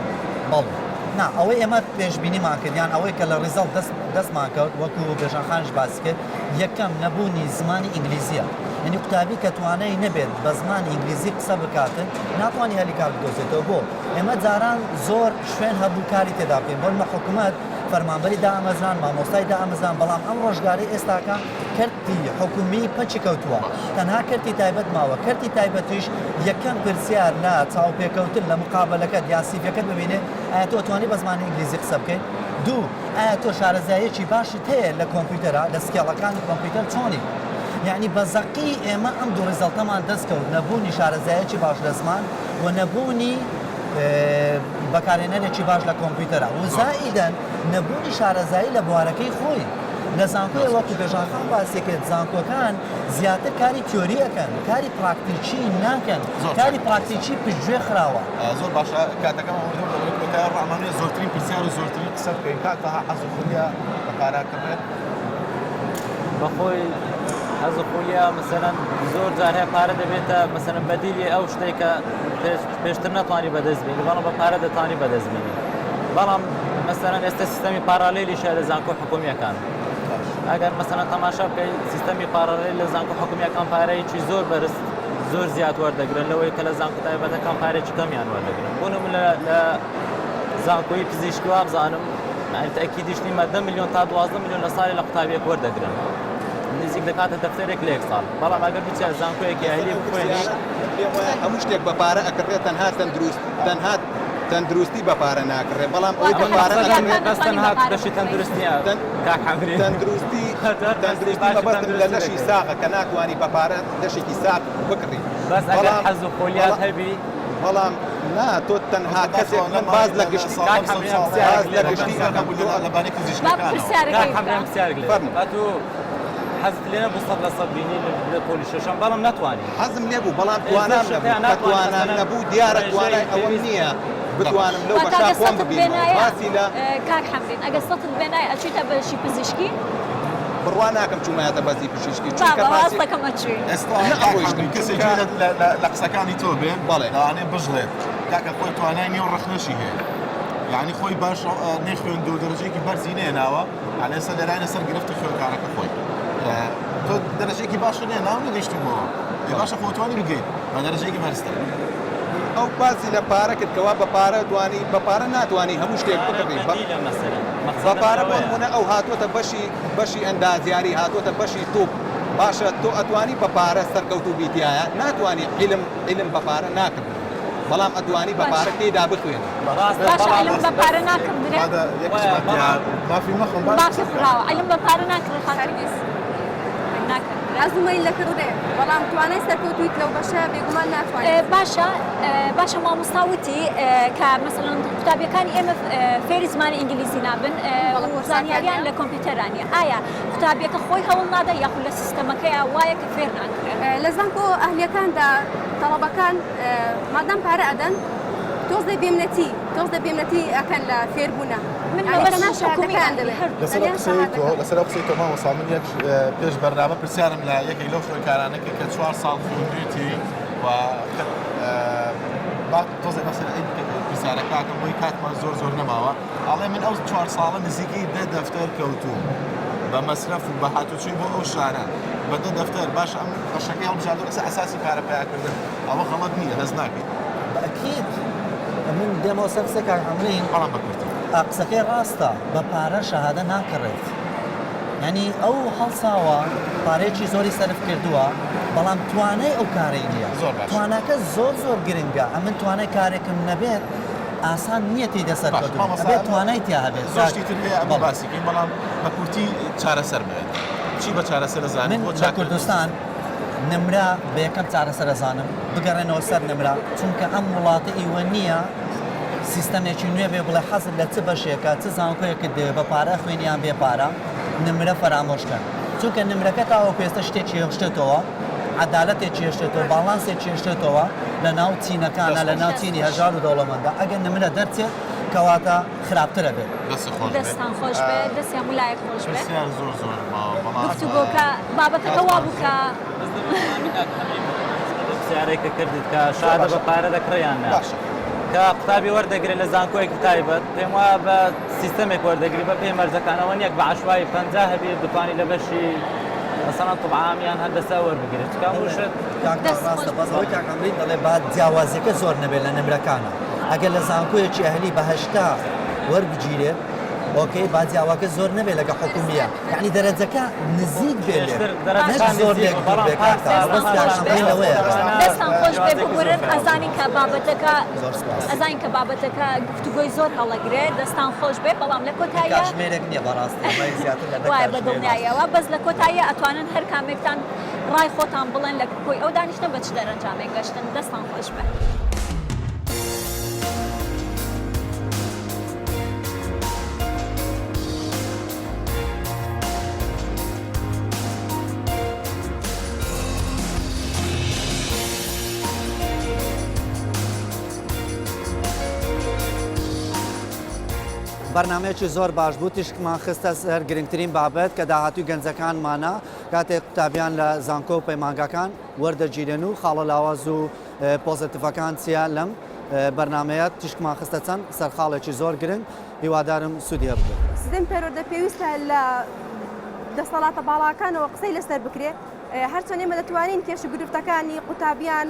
بەڵێ نا ئەوەی ئێمە پێشبینیمان کرد یان ئەوەی کە لە result دەست دەستمان کەوت وەکو بێژان خانیش باسی کرد یەکەم نەبوونی زمانی ئینگلیزیە یعنی قوتابی کە توانای نەبێت بە زمانی ئینگلیزی قسە بکاتن ناتوانانی هەلی کار بدۆزێتەوە بۆ ئێمە جاران زۆر شوێن هەبوو کاری تێدا بکەین بۆ نمونە حکوومەت فەرمانبەری دامەزران مامۆستای دامەزران بەڵام ئەم ڕۆژگارەی ئێستاکە کەرتی حکومی پەکی کەوتووە تەنها کەرتی تایبەت ماوە کەرتی تایبەتیش یەکەم پرسیار لە چاوپێکەوتن لە مقابەلەکەت یا CV یەکەت ببینێ ئایا تۆ ئەتوانی بە زمانی ئینگلیزی قسە بکەیت دوو ئایا تۆ شارەزاییەکی باشت هەیە لە کۆمپیوتەرا لە skill ەکانی کۆمپیوتەر چۆنی؟ یەعنی بە زەقی ئێمە ئەم دوو result ەمان دەست کەوت نەبوونی شارەزاییەکی باش لە زمان و نەبوونی بەکارهێنەرێکی باش لە کۆمپیوتەرا و زائیدەن نەبوونی شارەزایی لە بوارەکەی خۆی لە زانکۆی وەکو بێژان خان باسی کرد زانکۆکان زیاتر کاری تیۆری ئەکەن کاری پراکتیکی ناکەن کاری پراکتیکی پشتگوێ خراوە. زۆر باشە کاتەکەمان وردە وردە بەرەو کۆتایی ڕامانەوێت زۆرترین پرسیار و زۆرترین قسە بکەین کاک تەها حەز و خولیا بە پارە کڕێت؟ بەخۆی حەز و خولیا مەسەلەن زۆر جار هەیە پارە دەبێتە مەسەلەن بەدیلی ئەو شتێک کە پێشتر نەتوانی بەدەست بێنی بەڵام بە پارە دەتوانی بەدەست بێنی بەڵام مەسەلەن ئێستا سیستەمی parallel یش هەیە لە زانکۆ حکومییەکان ئەگەر مەسەلەن تەماشا بکەیت سیستەمی parallel لە زانکۆ حکومییەکان پارەیەکی زۆر بەرز زۆر زیاد وەردەگرن لەوەی کە لە زانکۆ تایبەتەکان پارێکی کەمیان وەردەگرن بۆ نمونە لە زانکۆی پزیشکی وابزانم تەئکیدیش نیمە 10 میلیۆن تا 12 میلیۆن لە ساڵی لە قوتابیەک وەردەگرن نزیک دەکاتە دەفتەرێک لە یەک ساڵ بەڵام ئەگەر بچێت زانکۆیەکی ئەهلی بخوێنی پێم وایە هەموو شتێک بە پارە ئەکڕێت تەنها تەندروست تەنها تەندروستی بە پارە ناکڕێ بەڵام ئەوەی بە پارە ئەکڕێت بەس تەنها بەشی تەندروست نییە کاک حەمری تەندروستی تەندروستی مەبەستم لە لەشی ساغە کە ناتوانی بە پارە لەشێکی ساغ بکڕی بەس ئەگەر حەز و خۆلیات هەبی بەڵام. نا تۆ تەنها کەسێک من باس لە گشتی کاک حەمرین ئەم پرسیارێک باس لە لێ گشتی ئەکەم تۆ لەبارەی با پزیشکەکانەوە. پرسیارەکەی کاک حەمرین بکە. ئەم پرسیارێک لێ فەرموو. ئەتوو حەزت لێ نەبوو 100% بینی لە پۆلی شەشەم بەڵام نەتوانی حەزم لێ بوو بەڵام ئێ زۆر توانام شت نەبوو هەیە کە ناتوانی توانام مەسەلەن نەبوو دیارە ڕێژەی توانای ئەوەم پێویست نییە بتوانم لەو واتا بەشا ئەگەر خۆم سەتت ببینمەوە بێنایە باسی لە کاک حەمرین ئەگەر سەتت بێنایە ئەچویتە بەشی پزیشکی؟ بڕوا ناکەم چوومایەتە بەزی پزیشکی چونکە بابە ڕاستی ڕاستەکەم ئەچوی. ئێستا کاک نەئەڕۆیشتم حەمرین کەسێک چونکە گوێ لە لە لە قسەکانی تۆ بێ بەڵێ. لەوانەیە بشڵێت کاکە خۆی توانای نییە و ڕەخنەشی هەیە یانی خۆی باش نەیخوێندووە و دەرەجەیەکی بەرزی نەهێناوە یانی ئێستا لێراینە سەر گرفتی خوێندکارەکە خۆی تۆ دەرەجەیەکی باشت نەهێناوە نەگەیشتوومەوە ئێ باشە خۆ توانی بگەیت بە دەرەجەیەکی بەرزتر. ئەو باسی لە پارە کرد کەوا بە پارە توانی بە پارە ناتوانی هەموو شتێک پارە بکڕی بە بەدیلە مەسەلەن بە مەقسەدم پارە بۆ لەوەیە. نموونە ئەو هاتووەتە بەشی بەشی ئەندازیاری هاتووەتە بەشی توپ باشە تۆ ئەتوانی بە پارە سەرکەوتوو بی تیایا ناتوانی عیلم عیلم بە پارە ناکڕی بەڵام ئەتوانی بە پارە باشە. تێیدا بخوێنی. ڕاستە باشە بەڵام عیلم بە پارە ناکڕدرێ؟ مادە یەک وایە قسمەت بەڵام مافی مەخۆن باش مافی قسە بکە. خوراوە عیلم بە پارە ناکڕێ خاتوون؟ هەرگیز. ناکڕدرێ. حەز و مەیل دەکڕدرێ بەڵام توانای سەرکەوتوویت لەو بەشە بێگومان ناتوانیت. باشە باشە مامۆستا وتی کە مەسەلەن قوتابیەکانی ئێمە فێری زمانی ئینگلیزی نابن بەڵێ و کۆرساکانیان. زانیاریان لە کۆمپیوتەرا نیە ئایا قوتابیەکە خۆی هەوڵ نادا یاخود لە سیستەمەکەیا وایە کە فێر ناکرێن؟ لە زانکۆ ئەهلیەکاندا تەڵەبەکان مادام پارە ئەدەن تۆزێ بێمنەتی تۆزێ بێمنەتی ئەکەن لە فێربوونە من یانی مەبەستم تەنها حکومی شەهادەکەیان ئەهلی دەوێ هەردوو. لەسەر ئەو تەنیا قسەی تۆ شەهادەکە. لەسەر ئەو قسەی تۆ مامۆستا من یەک پێش بەرنامە پرسیارم لە یەکێک لەو خوێندکارانە کرد کە چوار ساڵ خوێندوێتی و با تۆزێک بەسەر پرسیارەکە ئەکەم بۆی کاتمان زۆر زۆر نەماوە ئەڵێ من ئەو چوار ساڵە نزیکەی دە دەفتەر کەوتووم بە مەسرەف و بە هاتوچۆی بۆ ئەو شارە بە دە دەفتەر باشە ئەم بەشەکەی هەڵبژاردووە لەسەر ئەساسی پارە پەیاکردن ئەوە غەڵەت نییە هەست ناکەیت؟ بە ئەکید ئەمن دێمەوە سەر قسەی کاک عەمرین بەڵام بە کورتی. قسەکەی ڕاستە بە پارە شەهادە ناکڕێت یانی ئەو هەڵساوە پارەیەکی زۆری سەرف کردووە بەڵام توانای ئەو کارەی نییە زۆر باشە. تواناکە زۆر زۆر گرنگە ئەمن توانای کارێکم نەبێت ئاسان نییە تێیدا باش سەرکەوتوو مامۆستا ئەبێت ئەمە توانای تیا هەبێت زۆر کاک شتی تر هەیە ئەبێ بەڵێ. باسی کەین بەڵام بە کورتی چارەسەر بێت چی بە چارەسەر ئەزانی من بۆ لە چاکردنی کوردستان نمرە بە یەکەم چارەسەر ئەزانم بگەڕێنەوە سەر نمرە چونکە ئەم وڵاتە ئیوە نییە سیستەمێکی نوێ بێ بڵێ حەزت لە چ بەشێکە چ زانکۆیەکت دەوێ بە پارە خوێنی یان بێ پارە نمرە فەرامۆش کەن چونکە نمرەکە تاوەکو ئێستا شتێکی هێشتێتەوە عەدالەتێکی هێشتێتەوە باڵانسێکی هێشتێتەوە لە ناو چینەکانە لە ناو چینی هەژار و دەوڵەمەندە ئەگەر نمرە دەرچێت کەواتە خراپترە بێت. دەستت خۆش بێت. دەستتان خۆش بێت دەستی هەموو لایەک خۆش بێت. پرسیار زۆر زۆر ماوە بەڵام گفتوگۆکە بابەتەکە وابوو کە پرسیارێک کە کردت کە شادە بە پارە دەکڕێ یان نا کە قوتابی وەردەگرێت لە زانکۆیەکی تایبەت پێم وایە بە سیستەمێک وەردەگری بە پێی مەرجەکانەوە نییە بە عەشوایی 50 هەبی بتوانی لە بەشی مەسەڵەن طب عام یان هەندەسە وەربگرێت چونکە هەموو شت کاک دەست ڕاستە خۆش بەس ئەوەی کاک عەمرین دەڵێ با جیاوازیەکە زۆر نەبێت لە نمرەکانە ئەگەر لە زانکۆیەکی ئەهلی بە 80 وەربگیرێت okay با جیاواکە زۆر نەبێت لەگە حکومیە یعنی دەرەجەکە نزیک بێ لێک پێشتر نەک دەرەجەکان زۆر نزیک لێک بوو دوور بەڵام بێ کاک پار تا ساڵ بەس کاک پاشان عەمرین لەوەیە دەستان خۆش بێ ببورن ئەزانین کە بابەتەکە زۆر سپاس. ئەزانین کە بابەتەکە گفتوگۆی زۆر هەڵەگرێ دەستان خۆش بێ بەڵام لە کۆتاییا کاتژمێرێک نییە بەڕاستی ئەمە زیاتر لە دە وایە بە کاتژمێر دڵنیاییەوە بەس لە کۆتاییا ئەتوانن هەر کامێکتان ڕای خۆتان بڵێن لە کۆی ئەو دانیشتنە بە چ دەرەنجامێک گەشتن دەستان خۆش بێ. بەرنامەیەکی زۆر باش بوو تیشکمان خستە سەر گرنگترین بابەت کە داهاتووی گەنجەکانمانە کاتێک قوتابیان لە زانکۆ و پەیمانگاکان وەردەگیرێن و خاڵە لاواز و پۆزەتیڤەکان چییە لەم بەرنامەیە تیشکمان خستە چەند سەرخاڵێکی زۆر گرنگ هیوادارم سوودی هەبووبێت. سیستەمی پەروەردە پێویستە لە دەسەڵاتە باڵاکانەوە قسەی لەسەر بکرێ هەرچەند ئێمە دەتوانین کێشە گرفتەکانی قوتابیان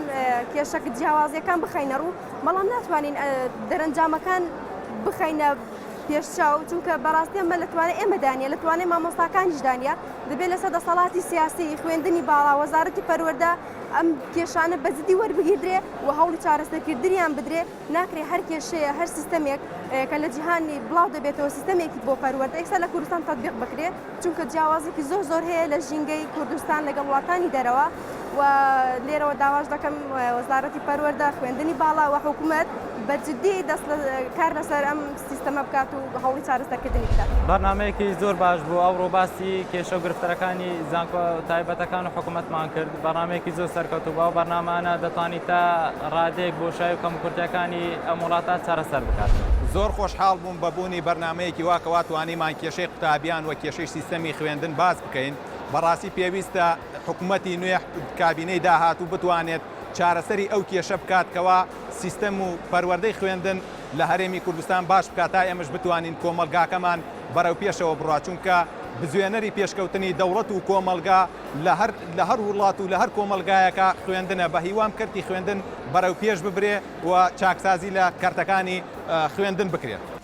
کێشە جیاوازیەکان بخەینە ڕوو بەڵام ناتوانین دەرەنجامەکان بخەینە پێشچاو چونکە بەڕاستی ئەمە لە توانای ئێمەدا نیە لە توانای مامۆستاکانیشدا نیە دەبێت لەسەر دەسەڵاتی سیاسی خوێندنی باڵا وەزارەتی پەروەردە ئەم کێشانە بە جدی وەربگیردرێ و هەوڵی چارەسەرکردنیان بدرێ ناکرێ هەر کێشەیە هەر سیستەمێک کە لە جیهانی بڵاو دەبێتەوە سیستەمێکی بۆ پەروەردە ئێستا لە کوردستان تەتبیق بکرێ چونکە جیاوازێکی زۆر زۆر هەیە لە ژینگەی کوردستان لەگەڵ وڵاتانی دەرەوە و لێرەوە داواش دەکەم وەزارەتی پەروەردە خوێندنی باڵا و حکوومەت. بە جدی دەست کار لەسەر ئەم سیستەمە بکات و هەوڵی چارەسەرکردنی بدات. بەرنامەیەکی زۆر باش بوو ئەوڕۆ باسی کێشە و گرفتەکانی زانکۆ تایبەتەکان و حکوومەتمان کرد بەرنامەیەکی زۆر سەرکەوتوو بوو ئەو بەرنامانە دەتوانیت تا ڕادەیەک بۆشایی و کەموکورتیەکانی ئەم وڵاتە چارەسەر بکات. زۆر خۆشحاڵ بووم بە بوونی بەرنامەیەکی وا کەوا توانیمان کێشەی قوتابیان و کێشەی سیستەمی خوێندن باس بکەین بەڕاستی پێویستە حکومەتی نوێ کابینەی داهاتوو بتوانێت چارەسەری ئەو کێشە بکات کەوا سیستەم و پەروەردەی خوێندن لە هەرێمی کوردستان باش بکات تا ئێمەش بتوانین کۆمەڵگاکەمان بەرەو پێشەوە بڕات چونکە بزوێنەری پێشکەوتنی دەوڵەت و کۆمەڵگا لە هەر لە هەر وڵات و لە هەر کۆمەڵگایەکا خوێندنە بە هیوام کەرتی خوێندن بەرەو پێش ببرێ و چاکسازی لە کەرتەکانی خوێندن بکرێت.